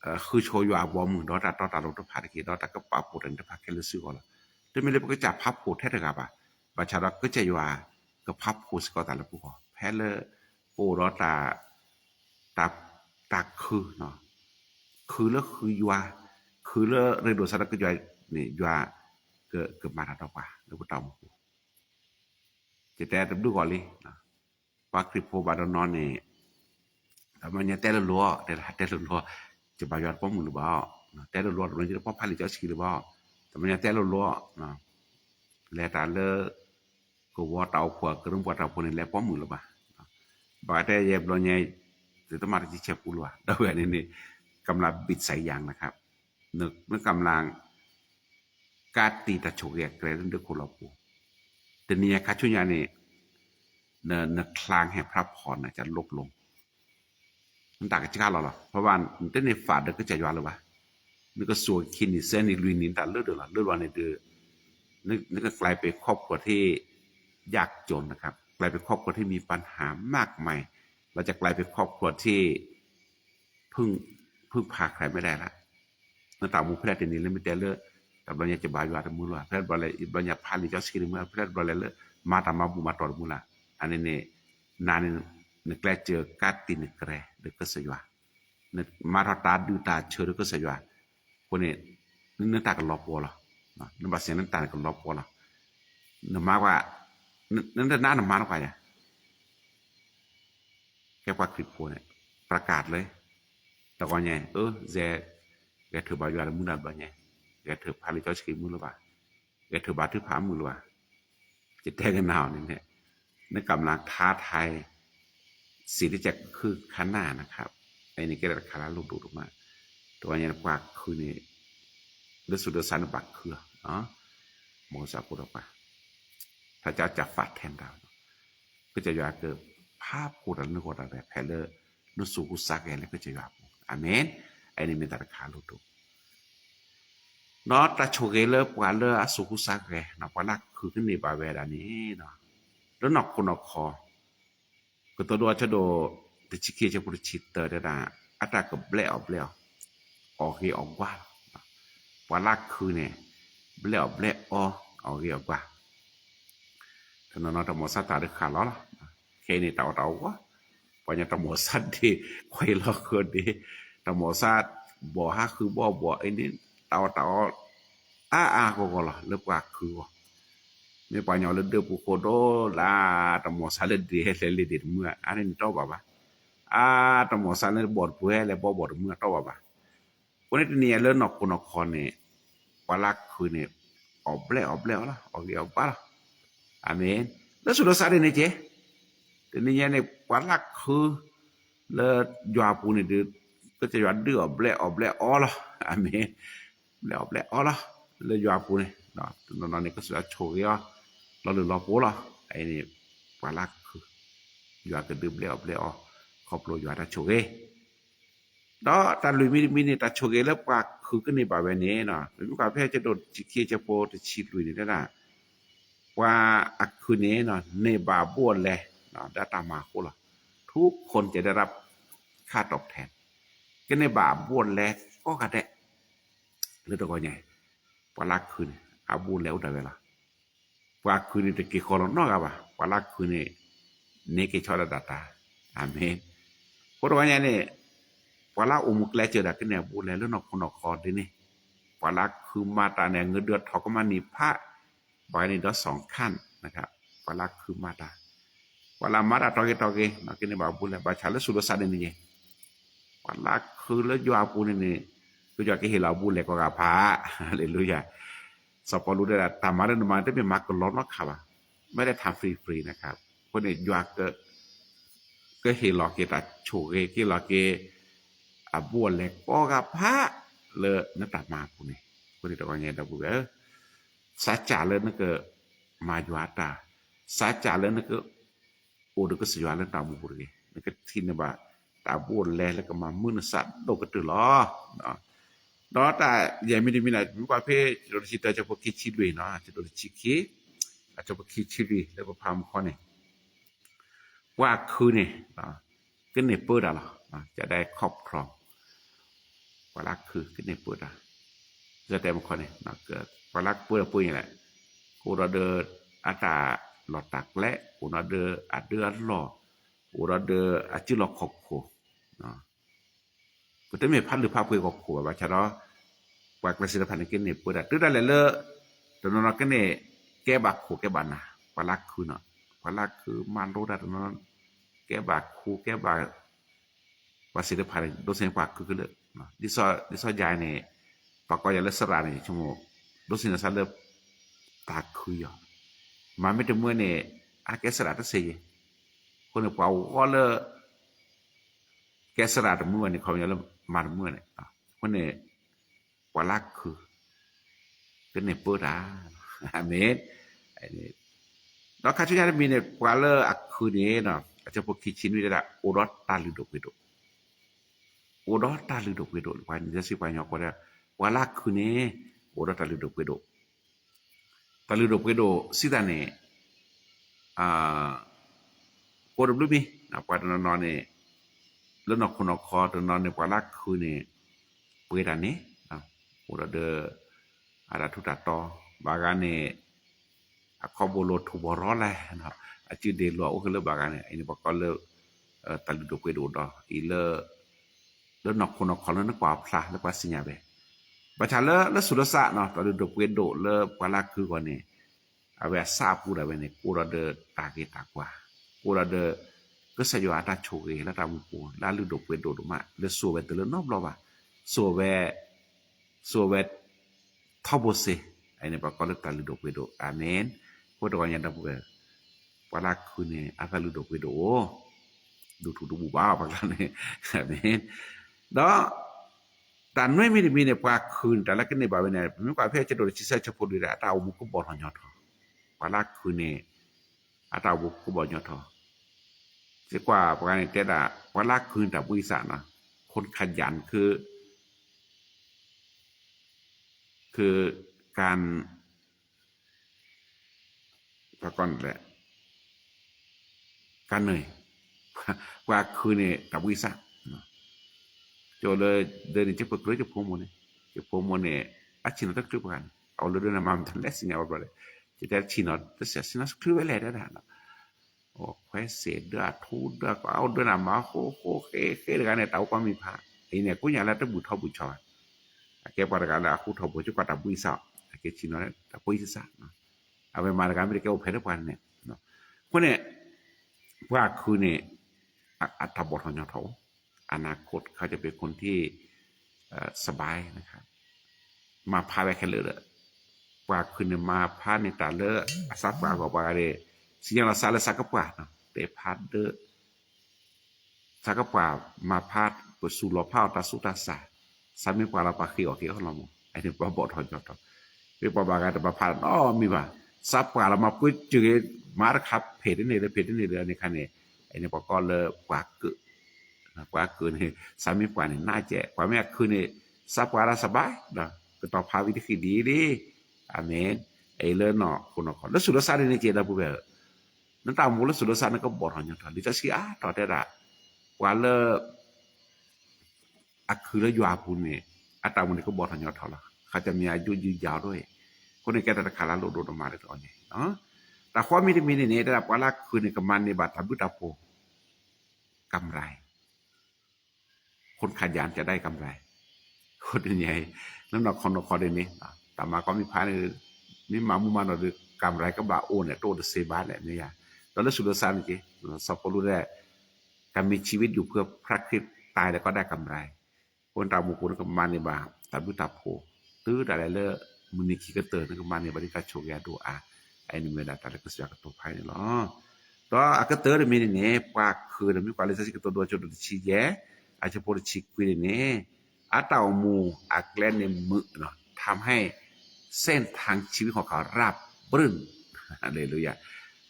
ເອີ ຄືໂຊຢວາບໍ່ມືດອຕາ ຕອຕາລົງຕະພາດເກດອຕາກະປາໂປຕັນຕະພາແຄເລີຊືກອລະ ແຕ່ມີເລີປະກະຈາພັບໂພແທ້ຕະກະບາ ບາຊາດອກກະຈາຍວາກະພັບໂພສະກອຕາລະປຸກອ ແພເລີໂປດອຕາ ຕາ ຕາຄືເນາະ ຄືເລີຄືຢວາ ຄືເລີເຣໂດຊານະກະຢວາ ນີ້ ຢວາ ເກີດ ເກີດມາຕາດອກວ່າ ເລີຜູ້ເຕົາໝູ່ ຈະແຕ່ດຳດຸກ່ອນລີ ປາຄຣິໂພບາດອນນອນນີ້ ຕະມາຍາແຕ່ລົວໆ ແຕ່ ແຕ່ລົວໆ ຈະບາຍອດປ້ອມມືຫຼືບໍ່ ແຕ່ລົວໆ ຕະມາຍາປ້ອມພາລີຈອສຄີຫຼືບໍ່ ຕະມາຍາແຕ່ລົວໆ ເນາະ ແລະຕາເລີ ກະວໍຕາອອກຂົວ ກະເລີ່ມກວາດຕາອອກຂົວນີ້ແລະປ້ອມມືລະບາ ບາແຕ່ແຍບລໍໃຫຍ່ ແຕ່ຕະມາຕະຈິແຊບກູລວາ ດາວແວນີ້ ກຳລັງບິດສາຍຢາງນະຄັບ ເນີ ເນີກຳລັງກາດຕີຕາໂຊເກແກຣເດີໂຄລອປູ ແຕ່ນີ້ຄາຊຸຍານີ້ ເນີ ເນີຄລາງແຫ່ງພະພອນນະຈະລົດລົງ ມັນຕາກະຈິກາລອລອ ເພາະວ່າແຕ່ໃນຝາເດີກະຈະຢວາເລີວະ ເນີກະຊວນຄິນນີ້ເຊນນີ້ລຸຍນີ້ຕາເລີເດີລະ ເລີວານີ້ເດີ ເນີ ເນີກະກາຍເປັນຄອບຄົວທີ່ຍາກຈົນນະຄັບ ກາຍເປັນຄອບຄົວທີ່ມີບັນຫາມາກມາຍ ລະຈະກາຍເປັນຄອບຄົວທີ່ ເພິ່ງ ເພິ່ງພາໃຄບໍ່ໄດ້ລະ ນະຕາໝູ່ແພດນີ້ເລີຍ ມີແຕ່ເລີ ຕາບລະຍາຈະບາຢວາຕະມືລະ ແພດບາລະ ບາລະຍາພາລີຈອດຊີເລີຍ ແພດບາລະເລີ ມາຕາມາບຸມາຕອດມືລະ ອັນນີ້ນີ້ ນານີ້ ນະແກລເຈີກາດຕີນະແກຣ ເດີກະສະຢວາ ນະ ມາທາຕາດືຕາເຊີເດີກະສະຢວາ ຄົນນີ້ ນະຕາກະລອບໂປລະ ນະບາດເສຍນະຕາກະລອບໂປລະ ນະມາກວ່າ ນະ ນະ ນະ ນະມາກວ່າ ແກ່ປາຄຣິໂພນີ້ ປະກາດເລີຍ ຕະກອນໃຫຍ່ ເອີ ແຊ ແກຖືບາຢວານມືນະບາໃຫຍ່ ແກຖືພາລິເຈົ້າຊິກິນມືລະບາ ແກຖືບາຖືພາມືລະບາ ຈະແຕ່ງກັນນາວນີ້ແຫຼະ ໃນກຳລັງທ້າທາຍ ສິ່ງທີ່ຈະຄືຂ້າງໜ້ານະຄັບ ອັນນີ້ແກໄດ້ຄາລາລຸດອອກມາ ແຕ່ວ່າຍັງກວ່າຄືນີ້ ເລື່ອງສຸດເລື່ອງສັນບາກເຄືອເນາະ ໝໍສາພຸດອອກມາ ພະເຈົ້າຈະຟາດແທນດາວ ກໍຈະຢາກເກີດພາບໂຄດານະໂຄດາແບບແຜ່ເລີ ນຸສູຄຸສາແກ ແລະ ກໍຈະຢາກ ອາເມນ ໄອນີ້ແມ່ນຕາລະຄາໂລໂຕ ເນາະ ຕາໂຊເກເລີ ປວາເລີ ອາສູຄຸສາແກ ເນາະ ປວາລາກຄືຂຶ້ນນີ້ບາແວດານີ້ເນາະ ເລີນອກຄຸນອອກຄອ ກະໂຕໂດອະຈະໂດ ຕະຊິເຄຈະພຸດຊິເຕີດະດາ ອາຕາກະແບລະອອກແບລະອອ ອອກເຮອອກກວ່າ ປວາລາກຄືນີ້ ແບລະອອກແບລະອອ ອອກເຮອອກກວ່າ ທະນອນຕະໝໍສາຕາເດີຄາລອລ ເຄນີ້ຕາອອຕາອອກວ່າ ປະຍາຕະໝໍສາເດ ໄຂວລອກເກີດເດ ຕະໝໍສາບໍຫາຄືບໍບໍ ເອນີ້ຕາອອຕາອອ ອາອາກໍກໍລະ ເລີກວ່າຄື ແມ່ປາຍອເລີເດີປູໂຄໂດລາ ຕະໝໍສາເລີເດ ເລເດເມືອ ອານີ້ຕອບວ່າ ອາ ຕະໝໍສາເລີບອດເຜແລະບໍ່ບອດເມືອ ຕອບວ່າ ຄົນນີ້ເນຍເລີນອກຄົນອອກຄອນນີ້ ປາລັກຄືນີ້ ອອບແບລະອອບແບລະ ອອກເອອອກບາລະ ອາເມນ ແລະສຸດລະສາເດນີ້ເຈ ເດນີ້ຍານີ້ປາລັກຄື ແລະຢວາປູນີ້ດື ກໍຈະຢວາດືອອບແບລະອອບແບລະອອລະ ອາເມນ ແບລະອອບແບລະອອລະ ແລະຢວາປູນີ້ເນາະ ນອນນີ້ກໍສຸດລະໂຊເກລະ ລອລືລອໂປລະ ໄອນີ້ປາລັກຄື ຢວາກະດືແບລະອອບແບລະອອ ຂອບໂລຢວາຕາໂຊເກ ເນາະ ຕາລຸຍມິນິມິນິຕາໂຊເກເລີປາກຄືກັນໃນບາແວເນເນາະ ເປັນກາແຟຈະໂດດຈິເຄຈະໂປຕະຊິລຸຍນີ້ນະ ວ່າອາຄືເນເນາະ ເນບາບວນແລເນາະ ດາຕາມາໂຄລະ ທຸກຄົນຈະໄດ້ຮັບຄ່າຕອບແທນ ກະເນບາບວນແລກໍກະແດະ ເລີຕະກອໃຫຍ່ ປາລັກຄືນ ອາບວນແລອຸດາເວລາ ປາຄືນີ້ຕະກີຄໍລະນອກອາບາ ປາລາຄືນີ້ ເນເກຊອດາດາຕາ ອາເມນ ໂຄຕະວາຍານີ້ ປາລາອຸມຸແກລເຈີດາກະແນວບູແລເລີນອກຄົນອອກຄອນເດນີ້ ປາລາຄືມາຕາແນເງິນເດືອນທອງກະມານີພະ ບາຍນີ້ດອກສອງຂັ້ນນະຄັບ ປາລາຄືມາຕາ ປາລາມາຕາຕອເກຕອເກ ນອກກິນໃນບາບູແລ ບາຊາເລີສຸໂລຊາເດນີ້ ປາລາຄືເລີຢວາປູນີ້ນີ້ ຄືຢວາກະເຮລາບູແລກໍກາພາ ຮາເລລູຍາ ສະປອລຸໄດ້ຕາມມາເດີມາ ແຕ່ເປັນມາກະລອນເນາະຄັບ ໄມ່ໄດ້ທຳຟຣີໆນະຄັບ ຄົນນີ້ຢວາກະ ກະເຮລາເກຕາໂຊເກ ເກລາເກ ອາບົວແລກອກາພາ ເລີນະຕາມາຜູ້ນີ້ ຄົນນີ້ຕະກອນແຍດາບຸເອີ ສາຈາເລີນະກະມາຢວາຕາ ສາຈາເລີນະກະ ໂອ ເດີກະສະຍວາເລີນຕາມູເກ ນະກະທິນະບາ ຕາບົວແລ ລະກະມາມື້ນະສາໂດກະຕື່ລອ ເນາະ ເນາະ ຕາ ຍາມິນິມິນາ ປະເພດ ໂດນຊິຕາຈະພະຄິດຊິດເວເນາະ ຈະໂດນຊິຄີ ອາຈະພະຄິດຊິດເວ ແລະປະພາມຄອນນີ້ ວ່າຄືນີ້ເນາະ ຂຶ້ນໃນເປີດອະລະເນາະ ຈະໄດ້ຄອບຄອງ ປະລັກຄືຂຶ້ນໃນເປີດອະ ຈະແຕ່ມາຄອນນີ້ເນາະ ເກີດປະລັກເປີດອະປຸຍນີ້ແຫຼະ ໂຄດອເດີ ອາຕາ ລໍຕັກແລະ ໂຄດອເດີ ອາເດີ ອາຫຼໍ ໂອລາເດີ ອາຈິລອກຂອບໂຄ ເນາະ Peut-être ແມ່ນພັດຫຼືພະເຜີຍກໍຂົວວ່າຊະເນາະ. ປາກລະສິລະພັນນີ້ເກເນເປີດດາ ຕື່ມດາແລເລີ ຕະນອນເກເນ ແກບາໂຄແກບານາ ປາລາກຄືເນາະ ປາລາກຄືມາໂລດາ ຕະນອນ ແກບາໂຄແກບາ ປາສິລະພັນໂດເຊນປາກຄືເລີເນາະ. ດິຊອ ດິຊອຍາຍນີ້ ປາກອຍາເລີສະລານີ້ ຊະໂມ ໂດເຊນສາເລີ ຕາຄືຢໍ ມາເມຕະເມືອນີ້ ອາແກສະລາຕະເຊ ຄົນປາວອເລີ ແກສະລາຕະເມືອນີ້ ເຂົາຍາເລີມາຕະເມືອນີ້ ຄົນນີ້ ປາລາກຄື ເປັນເນເປີດາ ອາເມນ ອັນນີ້ ດອກຄາຊຸຍາມີເນ ປາເລີອາຄືເນເນາະ ອາຈານພວກຄິດຊິນວິເດລະ ໂອດອດຕາລືໂດເປໂດ ໂອດອດຕາລືໂດເປໂດ ປານຈະຊິປາຍອກວ່າ ປາລາກຄືເນ ໂອດອດຕາລືໂດເປໂດ Taludo puedo sitane, a, puedo blumi, na, puedo no, no, ne, lo no, kono, ko, to, no, ne, puala, kune, pueda, ne, na, puedo de, ada, tuta, to, bagane, a, ko, bolo, tu, boro, le, na, a, ti, de, lo, o, ke, le, bagane, ini, pa, ko, le, e, taludo puedo, do, i, le, le, no, kono, ko, le, ne, kua, pla, le, kua, sinya, be. Baca le, le, sudah sa, no, taludo puedo, le, puala, ku, ko, ne. Awe asa pura wene kura de take takwa. Kura de kesayo ata choge la tamu ko la lu do pue do ma le so we de le no blo ba. So we so we thobose. Aine pa ko le ta lu do pue do. Amen. Ko do nya da pue. Pala kune ata lu do pue do. Du tu du bu ba pa la ne. Amen. Do ຕາໜ່ວຍມີ ມີໃນປາຄືນ ຕາລະກິນໃນບາເວນາ ມີກວ່າເພຈະໂດດຊິໃສ່ສະໂພດດີ ອາຕາອຸບຸກະບໍທອນຍອດທອ ປາລາຄືນນີ້ ອາຕາອຸບຸກະບໍຍອດທອ ຊິກວ່າປານນີ້ແຕ່ລະ ປາລາຄືນຕາບຸຍສານະ ຄົນຂະຫຍັນ ຄື ຄືການ ປາກ່ອນແຫຼະ ກາເນີຍ ວ່າຄືນີ້ຕາບຸຍສາເນາະ ໂຈເລີເດີນີ້ຈະເປີດເລີຍຈະໂພມນີ້ ຈະໂພມນີ້ ອາຊິນອນຕະກຣຶບກັນ ເອົາເລີເດີນຳມາທັນແລະຊິຍາວບໍ່ໄດ້ ຈະແຕ່ຊິນອນ ແຕ່ຊິນອນສະກຣິບໄວ້ແລ້ວເດີນະ ໂອ ແຄວເສດເດີ ອາທູເດີ ກໍເອົາເດີນຳມາ ໂຄ ໂຄ ເຄ ເຄ ເດີການເນ ເຕົາກໍມີພາ ອີເນ ກຸຍາລະຕະບຸທໍບຸຊອ ອາເກປາດການລະອາຄູທໍບຸຈະກວ່າຕາບຸຍສາ ອາເກຊິນອນຕາບຸຍສາເນາະ Ave Maria, mira que ofrece, pues, ne, no. Kone, pua kune, a, a, ta bot honyo tho. ອະນາຄົດເຂົາຈະເປັນຄົນທີ່ ເອີ ສະບາຍນະຄັບ ມາພາໄວ້ແຄ່ເລີຍ ປາຄືນມາພາໃນຕາເລີ ອາສາປາກໍປາເດ ຊິຍັງລະສາເລີສັກກະປາເນາະ ເຕພາເດີ Saka pua ma phat, pua su lo pha ta su ta sa. Sa mi pua la pa khi o khi o lo mo. Ai ni pua bo tho jo tho. Pe pua ba ga ta pa phat o mi ba. Sa pua la ma pui ju ge ma ra kha phe de ne de, phe de ne de, ani kha ne. Ai ni pua ko le pua ke. Na pua ke ne. Sa mi pua ne na je. Pua me khu ne. Sa pua la sa bai. Da. Ke to pha vi de khi di di. Amen. Ai le no, ko no ko. Le su le sa de ne je da pu be. ນັ້ນຕາມມູລະສຸດລະສານະກໍບໍ່ທອນຍອດທອນ ລິຕາຊີອາ ຕໍ່ແຕ່ລະ ກວ່າເລີ ອາຄືລະຢວາພຸນນີ້ ອາຕາມູນີ້ກໍບໍ່ທອນຍອດທອນລະ ເຂົາຈະມີອາຍຸຍືນຍາວດ້ວຍ ຄົນໃນແກ່ຕະຄາລາໂລດໂດດອອກມາເລີຍຕອນນີ້ເນາະ ຕາຄວາມມີທີ່ມີນີ້ ແຕ່ລະປະລັກຄືນນີ້ກໍມານິບາດຕາບືຕາໂພ ກຳໄລ. ຄົນຂະຫຍັນຈະໄດ້ກຳໄລ ຄົນໃຫຍ່ ນຳນອກຂອງນອກຂໍໄດ້ນີ້ ຕາມມາກໍມີພານ ມີມາໝູ່ມານອກ ກຳໄລກໍບາໂອນແຫຼະ ໂຕເດເຊບານແຫຼະນີ້ຍາ ຕອນເລີກສຸດລະສານນີ້ ສອບປະລຸແລ ການມີຊີວິດຢູ່ເພື່ອພະຄຣິດ ຕາຍແລ້ວກໍໄດ້ກຳໄລ ຄົນຕາໝູ່ຄົນກໍມານີ້ບາ ຕາບຸຕາໂພ Tơ da le le, muni ki ke tơ ne ke mane ba di ka chok ya do a. Ai ni me da ta le ke sia ke to pai ni lo. To a ke tơ de mi ni ne, pua ke de mi kua le sa si ke to do cho do chi ye. A cho po chi kui ni ne. A ta o mu a kle ne mu no. ทำให้เส้นทางชีวิตของเขาราบรื่น Haleluya.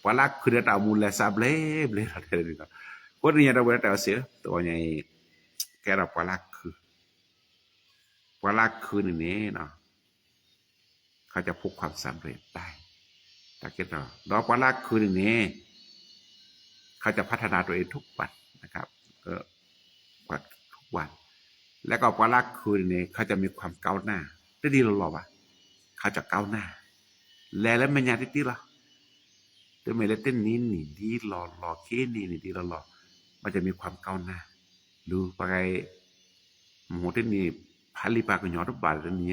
Pua la ke de ta o mu le sa ble ble la de ni no. Ko ni ya da we ta se. To nya ke da pua la ke. ปาลักคืนนี้เนาะ เขาจะพบความสำเร็จได้ สังเกตเนาะ ดอกปาลักคืนนี้ เขาจะพัฒนาตัวเองทุกวันนะครับ เออ ทุกวัน แล้วก็ปาลักคืนนี้ เขาจะมีความก้าวหน้า ได้ดีหรอวะ เขาจะก้าวหน้า แล้ว แล้วมันยังติดๆหรอ แต่ไม่ได้เต้นนี้นี่ดีหรอหรอ เคนี่นี่ดีหรอหรอ มันจะมีความก้าวหน้า รู้ปะไง ໂມໂຫເຕັນນີ ພາລີພາກະຫຍໍ້ ທຸບາດເຕັນນີ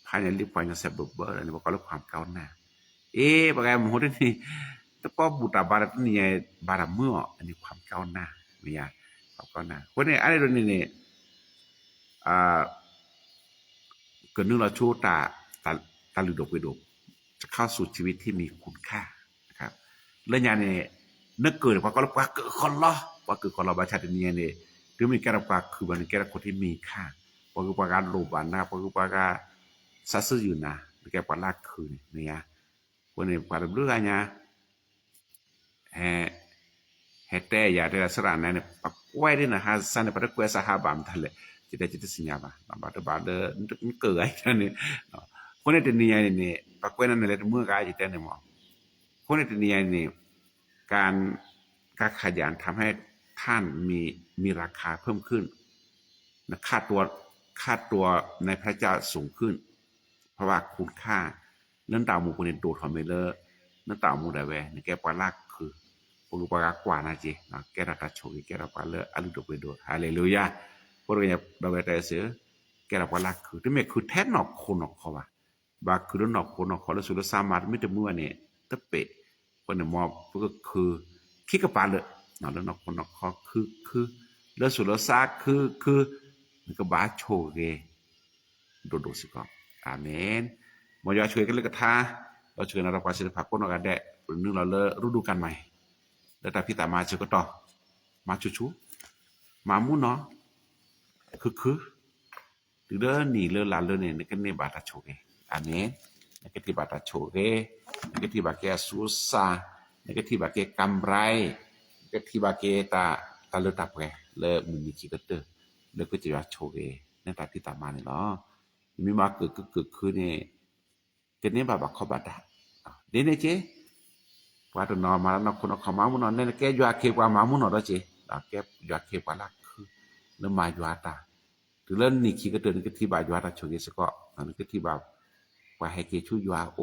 ພາຍາລີພາຍາແຊບເບີເບີ ອັນນີ້ປະກອບດ້ວຍຄວາມກ້າວໜ້າ. ເອ ປະກາຍໂມໂຫເຕັນນີ ຕະປອບບູຕາບາດເຕັນນີ ບາດເມືອ ອັນນີ້ຄວາມກ້າວໜ້າ ເມຍາ ຄວາມກ້າວໜ້າ. ຄົນນີ້ ອັນນີ້ໂດນນີ້ນີ້ ອ່າ ເກີດໜຶ່ງລາຊູຕາ ຕາ ຕາລືດອກເວໂດ ຈະເຂົ້າສູ່ຊີວິດທີ່ມີຄຸນຄ່ານະຄັບ. ແລະຍານີ້ ເນີເກີດກວ່າກໍລະກວ່າເກີດຄອນລອ ກວ່າເກີດຄອນລອ ບາຊາດນີ້ນີ້ ຄືມີແກ່ລະກວ່າ ຄືມັນແກ່ລະຄົນທີ່ມີຄ່າ ກວ່າຄືປະການໂລບານະ ກວ່າຄືປະການສາຊື່ຢູ່ນະ ແກ່ປະລາກຄືນີ້ນະ. ຄົນນີ້ປະເຫຼືອຍາ ແຮ ແຮແຕ່ຢາແຕ່ລະສະຫຼານນັ້ນ ປະແກວເດ້ນະ ຫາຊັ້ນປະແກວສະຫາບາມທັນແຫຼະ ຈິດໄດ້ຈິດໄດ້ສັນຍາບາ ບາດເດີບາດເດີ ເກີດໄອ້ນັ້ນນີ້ເນາະ. ຄົນໃນເຕັນນີໃຫຍ່ນີ້ ປະແກວນັ້ນແຫຼະ ເມື່ອກາຍຈິດແຕ່ນີ້ໝໍ ຄົນໃນເຕັນນີໃຫຍ່ນີ້ ການ ການຂະຫຍັນທຳໃຫ້ທ່ານມີ ມີລາຄາເພີ່ມຂຶ້ນນະ ຄ່າຕົວ ຄ່າຕົວໃນພະເຈົ້າສູງຂຶ້ນ ເພາະວ່າຄຸນຄ່າ ເລື່ອງຕາວໝູ່ປຸເນໂຕທອມເມເລີ ເລື່ອງຕາວໝູ່ດາແວ ໃນແກ່ປາລັກຄື ປະລຸປະກາກວ່ານາເຈ ແກ່ລາຕາໂຊ ແກ່ລາປາເລີ ອາລຸໂດເປໂດ ຮາເລລູຢາ ໂຄໂຣຍາດາແວແຕເສ ແກ່ລາປາລັກຄື ແຕ່ແມ່ຄືແທ້ນອກຄົນນອກເຂົາວ່າ ບາຄືເລື່ອງນອກຄົນນອກເຂົາ ເລື່ອງສຸລະສາມາດ ມີແຕ່ເມື່ອນີ້ ຕະເປະ ເພິ່ນມອບ ເພິ່ນຄື ຄິດກັບປາເລີ ເລື່ອງນອກຄົນນອກເຂົາ ຄື ຄື ເລື່ອງສຸລະສາ ຄື ຄື ມັນກະບາໂຊເກ ໂດໂດຊິກອບ ອາເມນ. ໝໍຢາຊ່ວຍກັນເລີຍກະທາ ລາວຊ່ວຍນະຮັບການສິດຖະພາບກົນອອກກັນແດ່ ໜຶ່ງລາວເລີ ລະດູການໃໝ່ ລະຕາພິຕາມາຊິກະຕໍ ມາຊູຊູ ມາໝູ່ນໍ ຄືຄື ຫຼືເລີ ໜີເລີ ລາເລີ ເນ ເນກະເນບາຕາໂຊເກ ອາເມນ. ເນກະທີບາຕາໂຊເກ ເນກະທີບາເກອາຊູຊາ ເນກະທີບາເກກຳໄລ ເນກະທີບາເກຕາ ຕາເລີຕາແປ ເລີ ມື້ນີ້ຄິກະເຕີ ເລີ ກະຈະວ່າໂຊເກ ເນຕາພິຕາມານີ້ເນາະ ມີມາເກີດ ເກີດ ເກີດຂຶ້ນນີ້ ເກເນບາບາຄອບາດາ ເດເນເຈ ປາໂຕນອມາລະນອກຄົນອອກເຂົ້າມາໝູ່ນໍ ເນນະແກຢວາເຄກວ່າມາໝູ່ນໍເດເຈ ແກຢວາເຄກວ່າລາກຄື ເລີມາຢວາຕາ ຖືເລີນນີ້ຄີກະເຕີນກະທິບາຢວາຕາໂຊເກສະເກາະ ອັນກະທິບາ ວ່າໃຫ້ເກຊູຢວາໂອ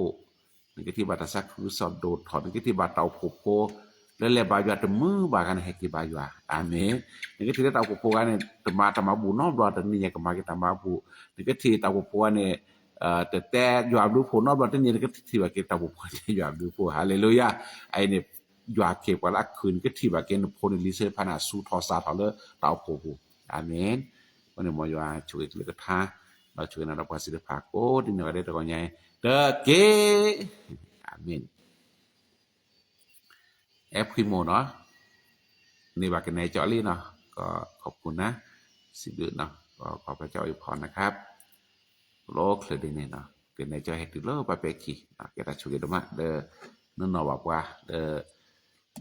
ນກະທິບາຕາຊາຄືຊອດໂດດຖອນ ນກະທິບາເຕົາໂພໂພ ແລະ ແລະບາຢວາຕະມືບາກັນໃຫ້ເກບາຢວາ ອາເມນ. ນກະທິບາເຕົາໂພໂພກັນ ຕະມາ ຕະມາບູນອບລອດ ນະຍະກະມາເກຕະມາບູ ນກະທິບາເຕົາໂພໂພນີ້ ເອີ ແຕ່ ແຕ່ຢວາດູໂພນອບລອດ ນກະທິບາເກຕະບູໂພ ຢວາດູໂພ ຮາເລລູຢາ ໄອນີ້ ຢວາເຄກວ່າລາກຄືນ ກະທິບາເກນໂພນິລີເຊພານາຊູທໍສາທໍເລີ ເຕົາໂພໂພ ອາເມນ. ວັນນີ້ໝໍຢວາຊ່ວຍເຫຼືອກະທາ ລາວຊ່ວຍນະຮັບການສິດຖະພາບ ໂອ ດິນຍອກໄດ້ຕະກອນໃຫຍ່ ເຕີເກ ອາເມນ. ແອບພຣີໂມເນາະ ນີ້ວ່າກັນໃນເຈາະລີເນາະ ກໍຂອບຄຸນນະ ສິບເດືອນເນາະ ກໍຂໍພະເຈົ້າອວຍພອນນະຄັບ ໂລເຄີເດເນເນາະ ເປັນໃນເຈົ້າເຮັດຕິໂລປາເປຄີ ເນາະ ແກຕາຊຸເກໂດມະ ເດີ ເນີນນອບວ່າ ເດີ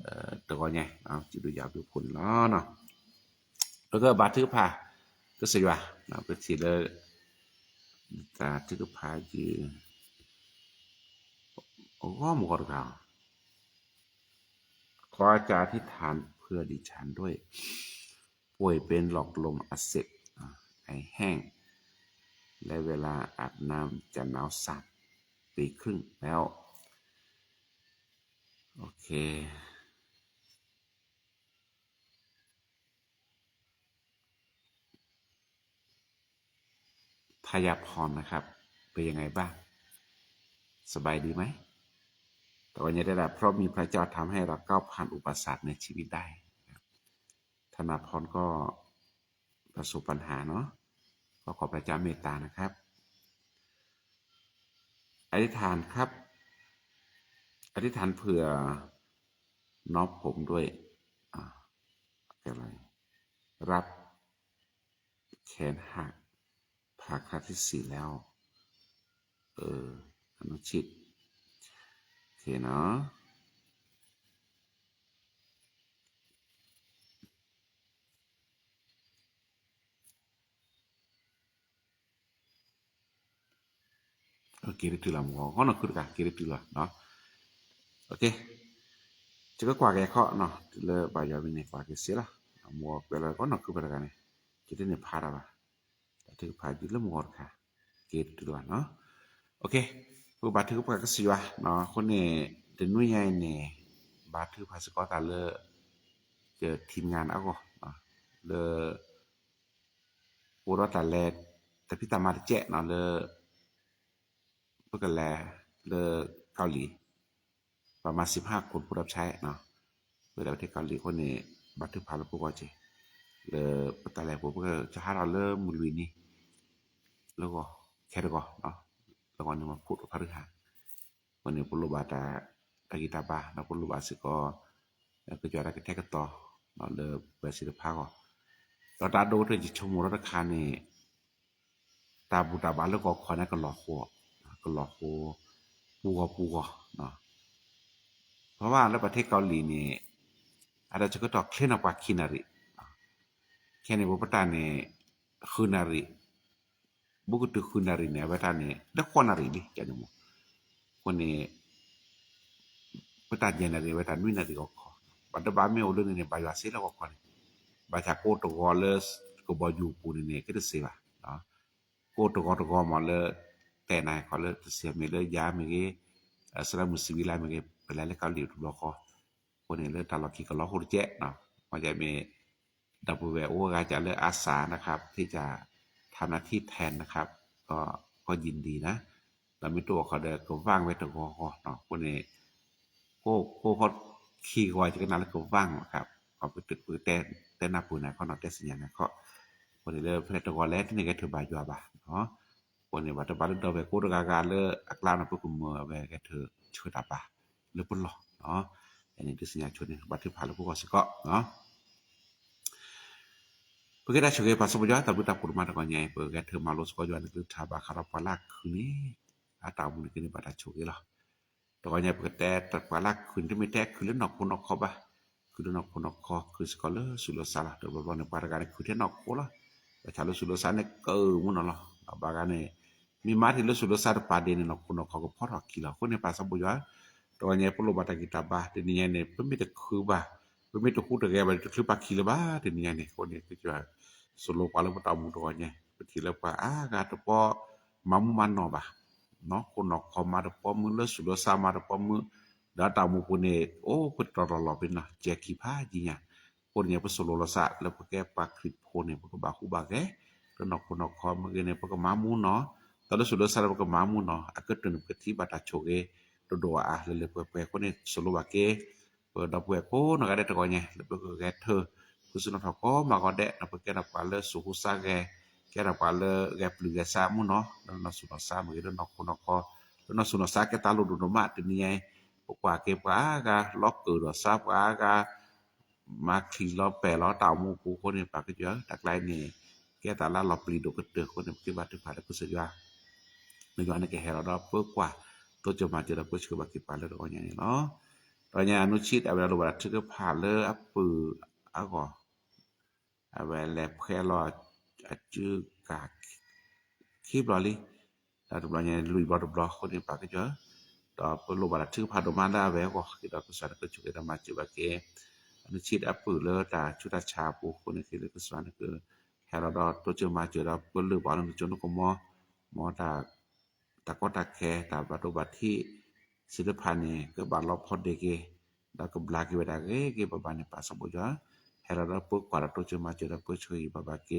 ເອີ ຕະກອນໃຫຍ່ ເອົາ ຈິດູຢາວດູພຸນເນາະ ເນາະ ແລ້ວກໍບາດຖືກພາ ກໍສະຍວາ ເນາະ ເປັນທີ່ເລີ ຕາຖືກພາຢູ່ ໂອ້ ໝົດກະ ຂໍອາຈານອະທິຖານເພື່ອດິສັນດ້ວຍ ປ່ວຍເປັນຫຼອດລົມອັກເສບ ອາ ໄອແຫ້ງ ແລະ ເວລາອາບນ້ຳຈະໜາວສັ່ນ ປີຄຶ່ງແລ້ວ ໂອເຄ ພະຍາພອນນະຄັບ ເປັນຍັງໄງບ້າງ? ສະບາຍດີໄໝ? ແຕ່ວ່າຍັງໄດ້ລະ ເພາະມີພະເຈົ້າທຳໃຫ້ເຮົາກ້າວຜ່ານອຸປະສັກໃນຊີວິດໄດ້. ທະນາພອນກໍປະສົບບັນຫາເນາະ ກໍຂໍພະເຈົ້າເມດຕານະຄັບ. ອະທິຖານຄັບ ອະທິຖານເພື່ອນ້ອງຜົມດ້ວຍ ອາ ແກ່ໄລ ຮັບ ແຂນຫັກ ຜ່າຄັ້ງທີສີ່ແລ້ວ ເອີ ອະນຸຊິດ ໂອເຄເນາະ ໂອເຄ ໄດ້ຖືລະ ໝໍກໍນອກຄືກະ ເກໄດ້ຖືລະເນາະ ໂອເຄ ຈະກະກວ່າແກເຄາະເນາະ ເລີບາຢອນວິໄນກວ່າເກເສລະ ໝໍເວລາກໍນອກຄືປະການນີ້ ຈະໄດ້ເນພາລະວະ ບາດຖືກພາຢູ່ລະໝໍກະ ເກດຕະຫຼວນເນາະ ໂອເຄ ຜູ້ບາດຖືກພາກະຊິວະເນາະ ຄົນນີ້ເປັນໜ່ວຍໃຫຍ່ນີ້ ບາດຖືກພາສະກອຕາເລີ ເຈີທີມງານອາກອເນາະ ເລີ ເ ຜູ້ລາວຕາແລ ຕາພິຕາມາຕະແຈະເນາະ ເລີ ເພິ່ນກະແລ ເລີເກົາຫຼີ ປະມານສິບຫ້າຄົນຜູ້ຮັບໃຊ້ເນາະ ເພິ່ນໄດ້ປະເທດເກົາຫຼີຄົນນີ້ ບັນທຶກພາບແລ້ວພວກກໍເຈ ເລີປະຕາແລ ພວກເພິ່ນຈະຫາເຮົາເລີມື້ລຸຍນີ້ ແລ້ວກໍແຄ່ແລ້ວກໍເນາະ ແລ້ວກໍນີ້ມາພຸດພະພຶດຫາ ວັນນີ້ ປຸໂລບາຕາ ຕາກິຕາບາ ນະປຸໂລບາຊິກໍ ເອີ ກະຈອຍລະກະແທກກະຕໍ່ເນາະ ເລີແບຊິລະພາກໍ ຕອນຕາໂດເທຈິຊະໂມລະຕະຄານີ້ ຕາບູຕາບາ ແລ້ວກໍຄອນະກະຫຼໍໂຄ ກະຫຼໍໂຄ ປູກໍປູກໍເນາະ ເພາະວ່າລະປະເທດເກົາຫຼີນີ້ ອາດຈະກະຕອກເຄນອກປາຄີນາຣິ ແຄ່ນີ້ບໍ່ປະຕານີ້ ຄືນາຣິ ບຸກະຕຶຄືນາຣີແນວແວຕານີ້ ແລະຄວນນາຣີດິ ຈະນະໂມ ຄົນນີ້ ປະຕານເຢນນາຣີແວຕານຸຍນາຣີອອກຄໍ ບັນດາບາເມໂອເລີນີ້ ບາຍວາເຊລາອອກຄໍນີ້ ບາຊາໂກຕະກອເລີ ກະບໍ່ຢູ່ປູນີ້ ກະຕະເຊວາເນາະ ໂກຕະກອຕະກອມອເລີ ແຕ່ນາຍເຂົາເລີ ຕະເຊເມເລີ ຢາເມເກ ສະລະມຸສີວິລາເມເກ ເປັນລາຍລະກາວລິວທຸບລໍຄໍ ຄົນນີ້ເລີຕາລອດຄີກະລໍໂຄແຈະເນາະ ມາຈາເມ ດັບເບິນແວໂອກາຈະເລີອາສານະຄັບ ທີ່ຈະທຳໜ້າທີ່ແທນນະຄັບ ກໍ ກໍຍິນດີນະ ລະມີຕົວເຂົາເດີກະວ່າງເວຕະກອເນາະ ຄົນນີ້ ໂກ ໂກເຂົາຂີ່ກວ່າຈະກະນາລະກະວ່າງນະຄັບ ເຂົາໄປຕຶກປຶແຕ່ ແຕ່ໜ້າປືນນະເຂົາເນາະ ແຕ່ສັນຍານະເຂົາ ຄົນນີ້ເລີແພຕະກອແລ ທີ່ນີ້ກະຖືບາຢວາບາເນາະ ຄົນນີ້ບາດຕະບາເລີດອກແວໂກຕະກາກາເລີອັກລານະປຶກເມືອແວກະເທີເຊີດາບາ ເລີເປິດຫຼໍເນາະ ອັນນີ້ຄືສັນຍາຊົນນີ້ ບັນທຶກພາລະຜູ້ກໍສະເກາະເນາະ ເປີເກດາໂຊເກປາສະປະຍອດຕາບຸຕາປຸມາຕະກອນໃຫຍ່ ເປີແກເທີມາໂລສະກອຍອນຄືທາບາຄາຣອບປາລາກຄືນີ້ ອາຕາມຸນຄືນີ້ບາດຕາໂຊເກລະ ຕະກອນໃຫຍ່ເປີແຕ່ຕາປາລາກຄືນທີ່ມີແທ້ຄືເລນອກຄົນອອກຄອບາ ຄືເລນອກຄົນອອກຄອບ ຄືສະກອເລີສຸໂລຊາລະ ເດີບອນໃນປາລາການຄືແທ້ນອກໂຄລະ ປະຊາເລີສຸໂລຊານີ້ເກີໝົດເນາະ ບາການີ້ ມີມາທີ່ເລີສຸໂລຊາຕະປາເດນອກຄົນອອກຄອບ ກໍພໍດອກຄີລະ ຄົນໃນປາສະປະຍອດ ຕະກອນໃຫຍ່ປະໂລບາຕາກິຕາບາ ເດນໃຫຍ່ນີ້ເພິ່ນມີແຕ່ຄືບາ ເພິ່ນມີແຕ່ຄູຕະແກບາ ຄືປາຄີລະບາ ເດນໃຫຍ່ນີ້ ຄົນນີ້ຄືຈະໂຊໂລປາລະປະຕາມຸຕະກອນໃຫຍ່ ປະທີລະປາອາກາຕະປອມາມຸມານອບາ ເນາະ ຄົນນອກຄອມມາຕະປອມມື ເລີສຸໂລຊາມາຕະປອມມື ດາຕາມຸປຸເນ ໂອ ເພິ່ນຕອລອລອເປັນນະ ແຈກຂີ້ພາຈີຫຍັງ ຄົນຫຍັງປະສົມໂລລະສະ ແລ້ວປະແກປາຄຣິດໂພນີ້ ປະກະບາຄູບາແກ ເລີນອກຄົນນອກຄອມ ເມື່ອກີ້ນີ້ປະກະມາມູເນາະ ຕອນເລີສຸໂລລະສະ ປະກະມາມູເນາະ ອາກະຕຶນປະກະທີບາຕາໂຊເກ ໂດໂດອາ ເລີເລີເປີແປຄົນນີ້ ໂຊໂລວາເກ ເປີດອກເປີໂຄນະກະໄດ້ຕະກອນໃຫຍ່ ເລີເປີແກເທີ ຄືສຸນອດທອກອມາກໍແດະນະ ປະແກນອກປາເລີສຸຄຸສາແກ ແກນອກປາເລີແກປຶແກສາມູເນາະ ເລີນອກສຸນອກສາ ເມື່ອກີ້ເລີນອກຄົນນອກຄອມ ເລີນອກສຸນອກສາແກຕາລຸດຸນມະ ເດນໃຫຍ່ ປະກວາເກປາອາກາ ລອກເກີດອສາປາອາກາ ມາຄຣີລອແປລອຕາວໝູ່ປູຄົນນີ້ປາກະເຈີ ຕັກໄລນີ້ ແກຕາລາລອປລີໂດກະເຕີຄົນນີ້ປະຕິບັດຖືກພາດແລະກຸສຍາ ໃນຍອນນີ້ແກແຮລອດເປີກວ່າ ໂຕເຈີມາເຈີລະເປີເຊີບາກິປາເລີດອອຍານີ້ເນາະ ຕອນຍາອະນຸຊິດ ອາເວລາໂລບາດາຖືກພາດເລີອະປື ອາກໍ ອາແວແລແພລອ ອາຈື່ກາ ຄີບລອລີ ລາວຕະບລອຍໃຫຍ່ລຸຍບອດຕະບລອຄົນນີ້ປາກະເຈີ ດອກໂລບາລະຖືພາໂດມາລາແວກໍ ຄິດດອກກະສານກະຈຸເກດມາເຈີບາເກ ອະນຸຊິດອະປືເລີຕາຊຸຕາຊາປູຄົນນີ້ຄິດກະສານກະ ແຮລອດໂຕເຈີມາເຈີດອກເປິດເລີບອນນະຈຸນກະມໍ ມໍຕາ ຕາກໍຕາແຄ ຕາບາໂຕບາທີ ສິລະພານີ ກະບາລອພອດເດເກ ດອກກະບລາກິເວດາເກເກບາບານີປາສະໂບຍອ ແຮລອດເປີກກວາດໂຕເຈີມາເຈີດອກເປີເຊີຍບາບາເກ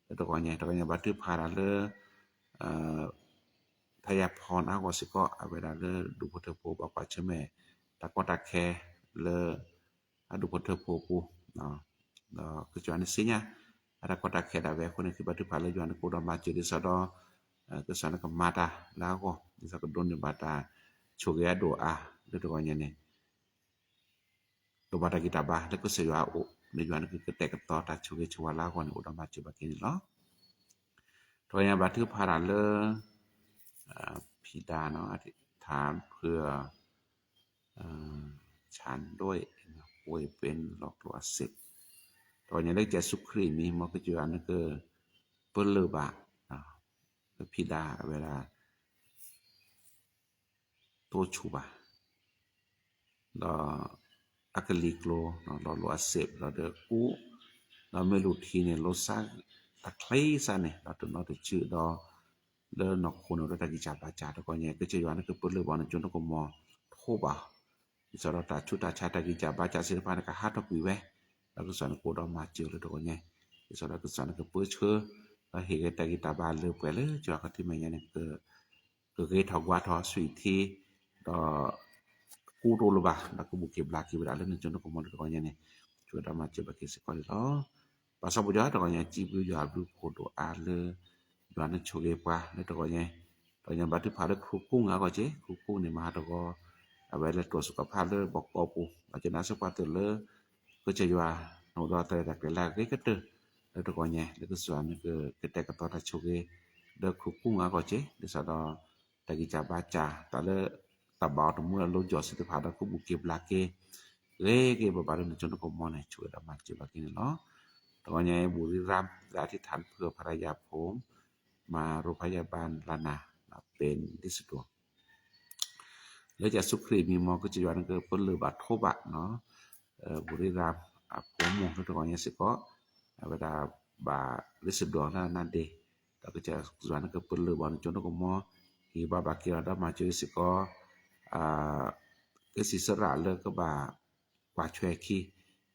ແລະຕະກອນໃຫຍ່ ຕະກອນໃຫຍ່ບາຖືພາລາເລີ ເອີ ພະຍາພອນອາກອຊິເກາະ ອາເວດາເລີ ດູໂພເທີໂພ ບາກວາເຊີແມ ຕາກໍຕາແຄ ເລີ ອາ ດູໂພເທີໂພປູເນາະ ລະຄືຈອນເຊຍ ອາຕາກໍຕາແຄດາແວຄົນນີ້ຄືບາຖືພາລາເລີ ຍອນໂກດອມາເຈີ ດິຊາດອ ເອີ ກະສານກະມາຕາ ລາກໍ ດິຊາກະດົນນິບາຕາ ໂຊເກອະໂດອາ ເລີຕະກອນໃຫຍ່ນີ້ ໂຕບາຕາກິຕາບາ ແລະກະສະຍາໂອ ໃນຍອນຄືກະແຕກະຕໍຕາໂຊເກຊະວາລາກ່ອນ ໂອດອມາເຈີບາເກນີ້ເນາະ ໂຕຍາບາຖືພາລາເລີ ອາ ພີດາເນາະ ອະທິຖານເພື່ອ ເອີ ຊານດ້ວຍ ປ່ວຍເປັນລອກໂລອັກເສບ ໂຕຍາເລກເຈຊູຄຣິດມີ ໝໍກະຈຸອັນນັ້ນຄືເປີເລີບາ ອາ ພີດາ ເວລາ ໂຕຊູບາ ລະອາກະລີໂກລ ເນາະ ລະໂລອັກເສບ ລະເດີກູ ລະເມລູທີເນ ໂລຊາ ຕາເຄລຊາເນ ລະໂຕນອກຕະຈື່ ລະເລີນອກໂຄນ ລະຕາກິຈາບາຈາ ຕະກອນໃຫຍ່ ກະຈະຍອນຄືເປີເລີບານະຈຸນກະມໍໂທບາ ອິສະລະຕາຊຸຕາຊາຕາກິຈາບາຈາ ສິລະພານະກະຫາດທອກປີແວ ລະກະສອນໂຄດອກມາເຈີເລີຕະກອນໃຫຍ່ ອິສະລະກະສອນກະເປີເຊີ Lahé gé ta gita ba lơ pue lơ, jua ka ti mai nya ne ke, ke gé tho gua tho sui thi, do ku to lơ ba, da ke bu ke bla ke bra lơ ne jon ko mon ko nya ne. Jua da ma je ba ke se ko lo. Ba sa bu jua to ko nya ji bu jua bu ko do a lơ, jua ne cho gé pua lơ to ko nya. To nya ba ti pha lơ kru kung a ko je, kru kung ne ma to ko, a ba lơ to su ka pha lơ bok ko pu. Ba je na se pua to lơ, ke je jua, no do ta da ke la ke ke to. Lơ to ko nya, lơ ke suan ke, ke te ka to ta cho gé, lơ kru kung a ko je, lơ sa do ຕະກີ້ຈາບາຈາ ຕາເລີ ຕາບາວ ຕະມູ ໂລ ຢໍ ສິດທິພາ ດາ ຄູ ບູ ເກບ ລາເກ ເຣ ເກ ບາບາ ເຣ ນະ ຈົນ ນະ ໂກ ມໍ ນະ ຊ່ວຍ ດາ ມາ ເຈ ບາ ເກ ນີ້ ເນາະ. ຕະກອນໃຫຍ່ ບຸຣີຣຳ ອະທິຖານເພື່ອພະລະຍາ ໂພມ ມາໂຮງພະຍາບານ ລານາ ເນາະ ເປັນລິດສະດວງ. ເລີ ຈາກສຸຂຣີ ມີມໍ ກໍຈະຢູ່ ອັນນັ້ນ ກໍເປີເລີ ບາ ໂທບະ ເນາະ ເອີ ບຸຣີຣຳ ອາ ໂພມ ຕະກອນໃຫຍ່ ຊິເກາະ ອາ ເວລາ ບາ ລິດສະດວງ ລານາ ເດ ຕະກະຈະ ສະຫວັນ ກະເປີເລີ ບອນ ຈົນ ກະມໍ ຮີ ບາ ບາ ເກ ລາ ດາ ມາ ເຈີ ຊິກອ ອາ ກະ ສີສະຫຼະ ເລີ ກະ ບາ ກວາ ແຊວ ຄີ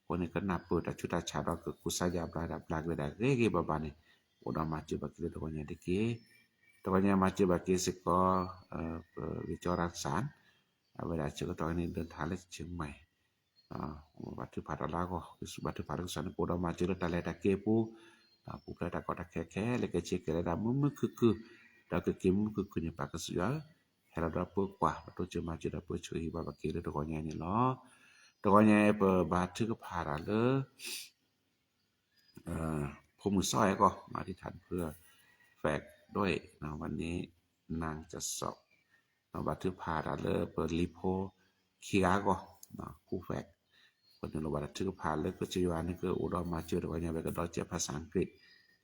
ໂຄ ນີ້ ກະ ນາ ເປີ ຕາ ຊຸ ຕາ ຊາ ດອກ ກະ ກຸ ສາ ຢາ ບລາ ດາ ບລາ ເກ ເວ ດາ ເກ ເກ ບາ ບາ ນີ້ ໂອ ດອ ມາ ເຈີ ບາ ເກ ເລີ ຕະກອນໃຫຍ່ ເດ ເກ ຕະກອນໃຫຍ່ ມາ ເຈີ ບາ ເກ ຊິກອ ເອີ ເວ ຈອ ຣານ ສານ ອາ ເວ ດາ ເຈີ ກະ ຕອນນີ້ ເດີນທາງ ເລີຍ ຊຽງໃໝ່ ອາ ບາດຖືພາດ ຕາລາ ກໍ ບາດຖືພາດ ສານ ໂກ ດອ ມາ ເຈີ ເລີ ຕາ ແລ ຕາ ເກ ປູ ອາ ປູ ແລ ຕາ ກໍ ຕາ ແຄ ແຄ ແລ ກະ ເຊ ເກ ແລ ດາ ມື ມື ຄື ຄື ດາ ກະ ເກ ມື ຄື ຄື ຍາ ປາ ກະ ສະ ຍາ ແຄ ລະ ດາ ເປີ ກວາ ປະຕູ ເຈີ ມາ ເຈີ ດາ ເປີ ເຊີ ຮີ ບາ ບາ ເກ ເລີ ຕະກອນໃຫຍ່ ນີ້ ເນາະ. ຕະກອນໃຫຍ່ ເປີ ບາດຖືກະ ພາດ ຕາ ເລີ ເອີ ໂພ ມື ຊອຍ ກໍ ມາ ອະທິຖານ ເພື່ອ ແຟກ ດ້ວຍ ເນາະ ວັນນີ້ ນາງ ຈະ ຊອກ ເນາະ ບາດຖືພາດ ຕາ ເລີ ເປີ ລີໂພ ຄີ ອາ ກໍ ເນາະ ຄູ ແຟກ ເພິ່ນ ໂລ ບາດຖືພາດ ເລີ ກໍ ຈະ ຢູ່ ອັນນີ້ ກໍ ໂອ ດອ ມາ ເຈີ ຕະກອນໃຫຍ່ ໄປ ກະ ດອ ເຈ ພາສາ ອັງກິດ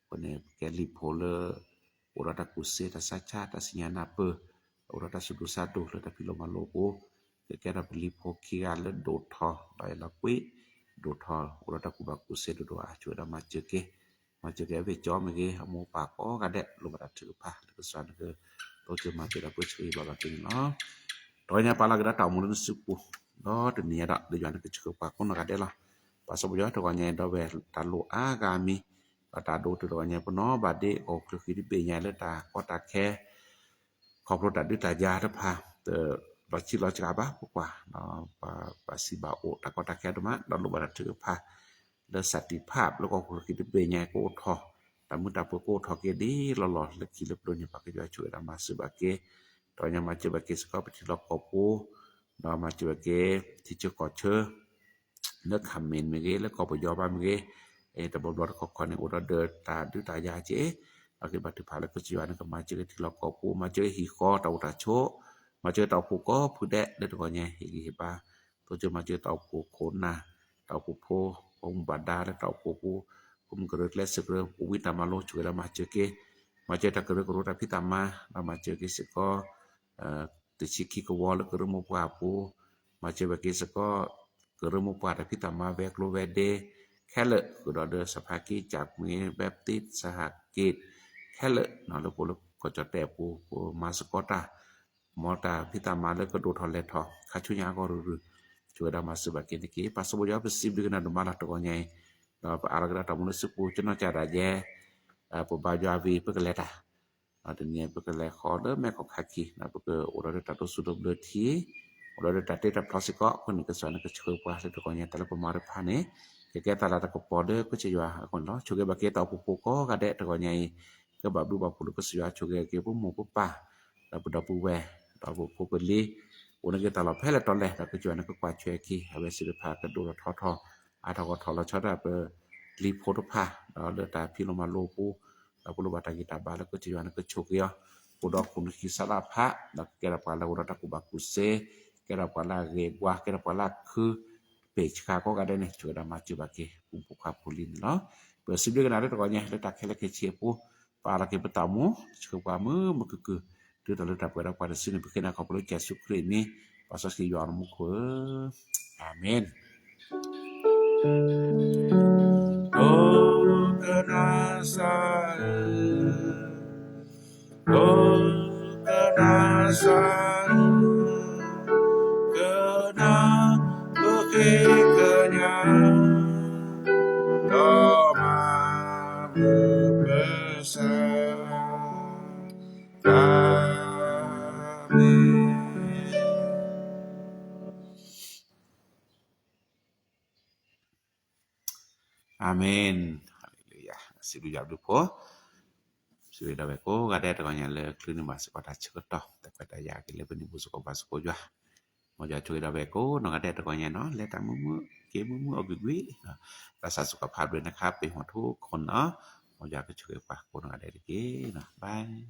ເພິ່ນ ແກ ລີໂພ ເລີ ໂອ ດອ ຕະ ກຸ ເຊ ຕະ ຊາ ຊາ ຕະ ຊິ ຍາ ນາ ເປີ ໂອ ດອ ຕະ ສຸ ດຸ ສາ ດຸ ເລີ ຕະ ພິ ໂລ ມາ ໂລ ໂອ ແກ ແກ ດອ ເປັນ ລີໂພ ຄີ ອາ ເລີ ໂດ ທໍ ດອຍ ລະ ກຸ ໂດ ທໍ ໂອ ດອ ຕະ ກຸ ບາ ກຸ ເຊ ໂດ ໂດ ອາ ຈວຍ ດາ ມາ ເຈີ ເກ ມາ ເຈີ ເກ ເວ ຈອມ ເກ ເອົາ ໂມ ປາ ກໍ ກະ ແດະ ໂລ ບາ ດາ ຖື ພາ ແລ້ວ ກະ ສວນ ກະ ໂຕ ເຈີ ມາ ເຈີ ດາ ເປີ ເຊີ ບາ ບາ ເກ ເນາະ. ຕອນຍາ ປາ ລາ ກະ ດາ ຕາ ໂມ ເລີ ນະ ສຸ ປຸ ດອ ຕະ ເນຍ ດອ ເດ ຍອນ ກະ ຈະ ປາ ກໍ ນະ ກະ ແດະ ລະ ປາ ສະ ບ ຍອ ຕະກອນໃຫຍ່ ດອ ແວ ຕາ ໂລ ອາ ກາ ມີ ປາ ຕາ ໂດ ຕະກອນໃຫຍ່ ປະ ເນາະ ບາ ເດ ໂອ ຄື ຄື ເບ ຍາ ເລີ ຕາ ກໍ ຕາ ແຄ ຂອບໂລ ຕາ ດື ຕາ ຢາ ຕະ ພາ ເຕີ ລອ ຊິ ລອ ຈະ ກາ ບາ ກວາ ເນາະ ປາ ປາ ຊິ ບາ ໂອ ຕາ ກໍ ຕາ ແຄ ຕະ ມາ ດອ ໂລ ບາ ດາ ຖື ພາ ເລີ ສະຕິພາບ ແລ້ວກໍ ໂຄ ຄິດ ເບ ຍາ ໂກ ທໍ ຕາ ມື ຕາ ເປີ ໂກ ທໍ ເກ ດີ ຫຼໍ ຫຼໍ ເລີ ຄີ ເລີ ໂປ ຍາ ປາ ກະ ຢອ ຊ່ວຍ ດາ ມາ ຊື ບາ ເກ ຕອນຍາ ມາ ເຈີ ບາ ເກ ສະ ກໍ ປະ ທີ ລອ ກໍ ໂປ ເນາະ ມາ ເຈີ ບາ ເກ ທີ ເຈີ ກໍ ເຊີ ເລີ ຄຳເມັນ ເມ ເກ ເລີ ກໍ ປະ ຍອ ບາ ເມ ເກ ເອ ຕະ ບອ ບ ລອ ກໍ ຂໍ ເນ ໂອ ດອ ເດີ ຕາ ດື ຕາ ຢາ ເຈ ອາ ເກ ບາ ຖື ພາ ແລ້ວ ກໍ ຈະ ຍອ ອັນ ກໍ ມາ ເຈີ ທີ ລອ ກໍ ໂປ ມາ ເຈີ ຮີ ກໍ ຕາ ໂອ ຕາ ໂຊ ມາ ເຈີ ຕາ ໂອ ໂພ ກໍ ພຶ ແດ ເລີ ຕະກອນໃຫຍ່ ຮີ ຮີ ເຮ ບາ ໂຕ ເຈີ ມາ ເຈີ ຕາ ໂອ ໂພ ໂຄ ນາ ຕາ ໂອ ໂພ ໂພ ໂພ ໂພ ບາ ດາ ແລະ ຕາ ໂອ ໂພ ໂພ ໂພ ກະ ເລີ ແລະ ເສິກ ເລີ ໂອ ວິ ຕາ ມາ ໂລ ຈະ ເວ ລາ ມາ ເຈີ ເກ ມາ ເຈີ ຕາ ກະ ເລີ ກະ ໂຣ ຕາ ພິ ຕາ ມາ ລະ ມາ ເຈີ ເກ ເສ ກໍ ເອີ ຕິ ຊິ ຄີ ກະ ວໍ ແລະ ກະ ເລີ ໂມ ປາ ໂພ ມາ ເຈີ ບາ ເກ ສະ ກໍ ກະ ເລີ ໂມ ປາ ຕາ ພິ ຕາ ມາ ແວກ ໂລ ແວ ເດ ແຄ ເລີ ກະ ດອ ເດີ ສະ ພາ ກິ ຈາກ ເມ ແບບຕິດ ສະ ຫະ ກິດ ແຄ ເລີ ເນາະ ແລ້ວ ໂພ ແລ້ວ ກໍ ຈະ ແຕ ໂພ ໂພ ມາ ສະ ກໍ ຕາ ມໍ ຕາ ພິ ຕາ ມາ ແລ້ວ ກະ ໂດ ທໍ ແລ ທໍ ຄາ ຊຸ ຍາ ກໍ ຣື ຣື ຈະ ເວ ດາ ມາ ຊື ບາ ເກ ເນ ເກ ປາ ສະ ບ ຍອ ປະ ຊິບ ດີ ກະ ນະ ດຸ ມາ ລະ ຕະ ກອນໃຫຍ່ ເນາະ ປະ ອາ ລະ ກະ ຕະ ໂມ ນະ ຊື ປູ ຈະ ເນາະ ຈາ ດາ ແຍ ອາ ປະ ບາ ຍາ ວີ ເປີ ກະ ແລ ຕາ ອາ ຕະ ເນຍ ເປີ ກະ ແລ ຂໍ ເລີ ແມ່ ຂໍ ຄາ ຄີ ນະ ເປີ ໂອ ດອ ເດີ ຕາ ໂຕ ສຸ ໂດ ເລີ ທີ ໂອ ດອ ເດີ ຕາ ເຕ ຕາ ພລອ ຊິ ເກາະ ຄົນ ກະ ສອນ ກະ ເຊີ ປາ ເລີ ຕະ ກອນໃຫຍ່ ຕາ ລະ ປະ ມາ ຣະ ພາ ເນ ເກ ແກ ຕາ ລາ ຕະ ກະ ປອ ເດີ ກໍ ຈະ ຍາ ອາ ກອນ ເນາະ ໂຊ ເກ ບາ ເກ ຕາ ໂອ ໂພ ໂພ ກໍ ກະ ແດ ຕະ ກອນໃຫຍ່ ກະ ບາ ບື ບາ ໂພ ກະ ສະ ຍາ ໂຊ ເກ ເກ ປະ ໂມ ປະ ປາ ລະ ປະ ດອ ປະ ແວ ດອ ປະ ໂພ ປະ ລີ ໂອ ນະ ເກ ຕາ ລອດ ແພ ລະ ຕອນ ແລ ລະ ກະ ຈວຍ ນະ ກະ ກວາ ແຊ ຄີ ເຮົ ເວ ສິ ລະ ພາ ກະ ໂດ ລະ ທໍ ທໍ ອາ ທໍ ກໍ ທໍ ລະ ຊໍ ດາ ເປີ ລີ ໂພ ໂຕ ພາ ເນາະ ເລີ ຕາ ພິ ໂລ ມາ ໂລ ປູ ລະ ໂພ ໂລ ບາ ຕາ ກິ ຕາ ບາ ລະ ກໍ ຈະ ຍອ ນະ ກະ ໂຊ ເກ ຍ ໂອ ດອກ ຄຸນ ຄີ ສາ ລະ ພະ ລະ ແກ ລະ ປາ ລະ ໂອ ດອ ຕະ ກຸ ບາ ກຸ ເຊ ແກ ລະ ປາ ລະ ເຣ ກວາ ແກ ລະ ປາ ລະ ຄື ເປ ຊະ ຄາ ກໍ ກະ ໄດ ເນ ໂຊ ດາ ມາ ເຈີ ບາ ເກ ກຸມ ໂພ ຄາ ໂພ ລີ ເນາະ ເປີ ສິບ ເດືອນ ກະ ນາ ເລີ ຕະ ກອນໃຫຍ່ ເລີ ຕາ ແຄ ລະ ເຄ ເຊ ປູ ປາລະເກປະຕາໝູ ເຊີກວາມື ມະກຶກກຶ ຖືຕະເລີຕະເປີດອາກວາດະຊິນ ເພື່ອເຄນາຂອງພະເຈົ້າເຈົ້າເຢຊູຄຣິດນີ້ ປາສອດຊິຍອນມຸໂຄ ອາເມນ. ໂຕກະນາຊາ ໂຕກະນາຊາ ກະນາ ໂອເຄ ກະນາ ໂຕມາ ເປີ ເປີ Amen. Haleluya. Sidu jawab dupo. Sidu jawab ko gade to kanya le klini ba sukota chekto. Tapi ta ya kile beni bu suko ba suko jua. Mo ja chui da be ko no gade to kanya no. Le ta mu mu ke mu mu ogui gui. Rasa suka pha dwe na kha pe ho thu kon no. Mo ja ke chui pa ko no gade ke no. Bye.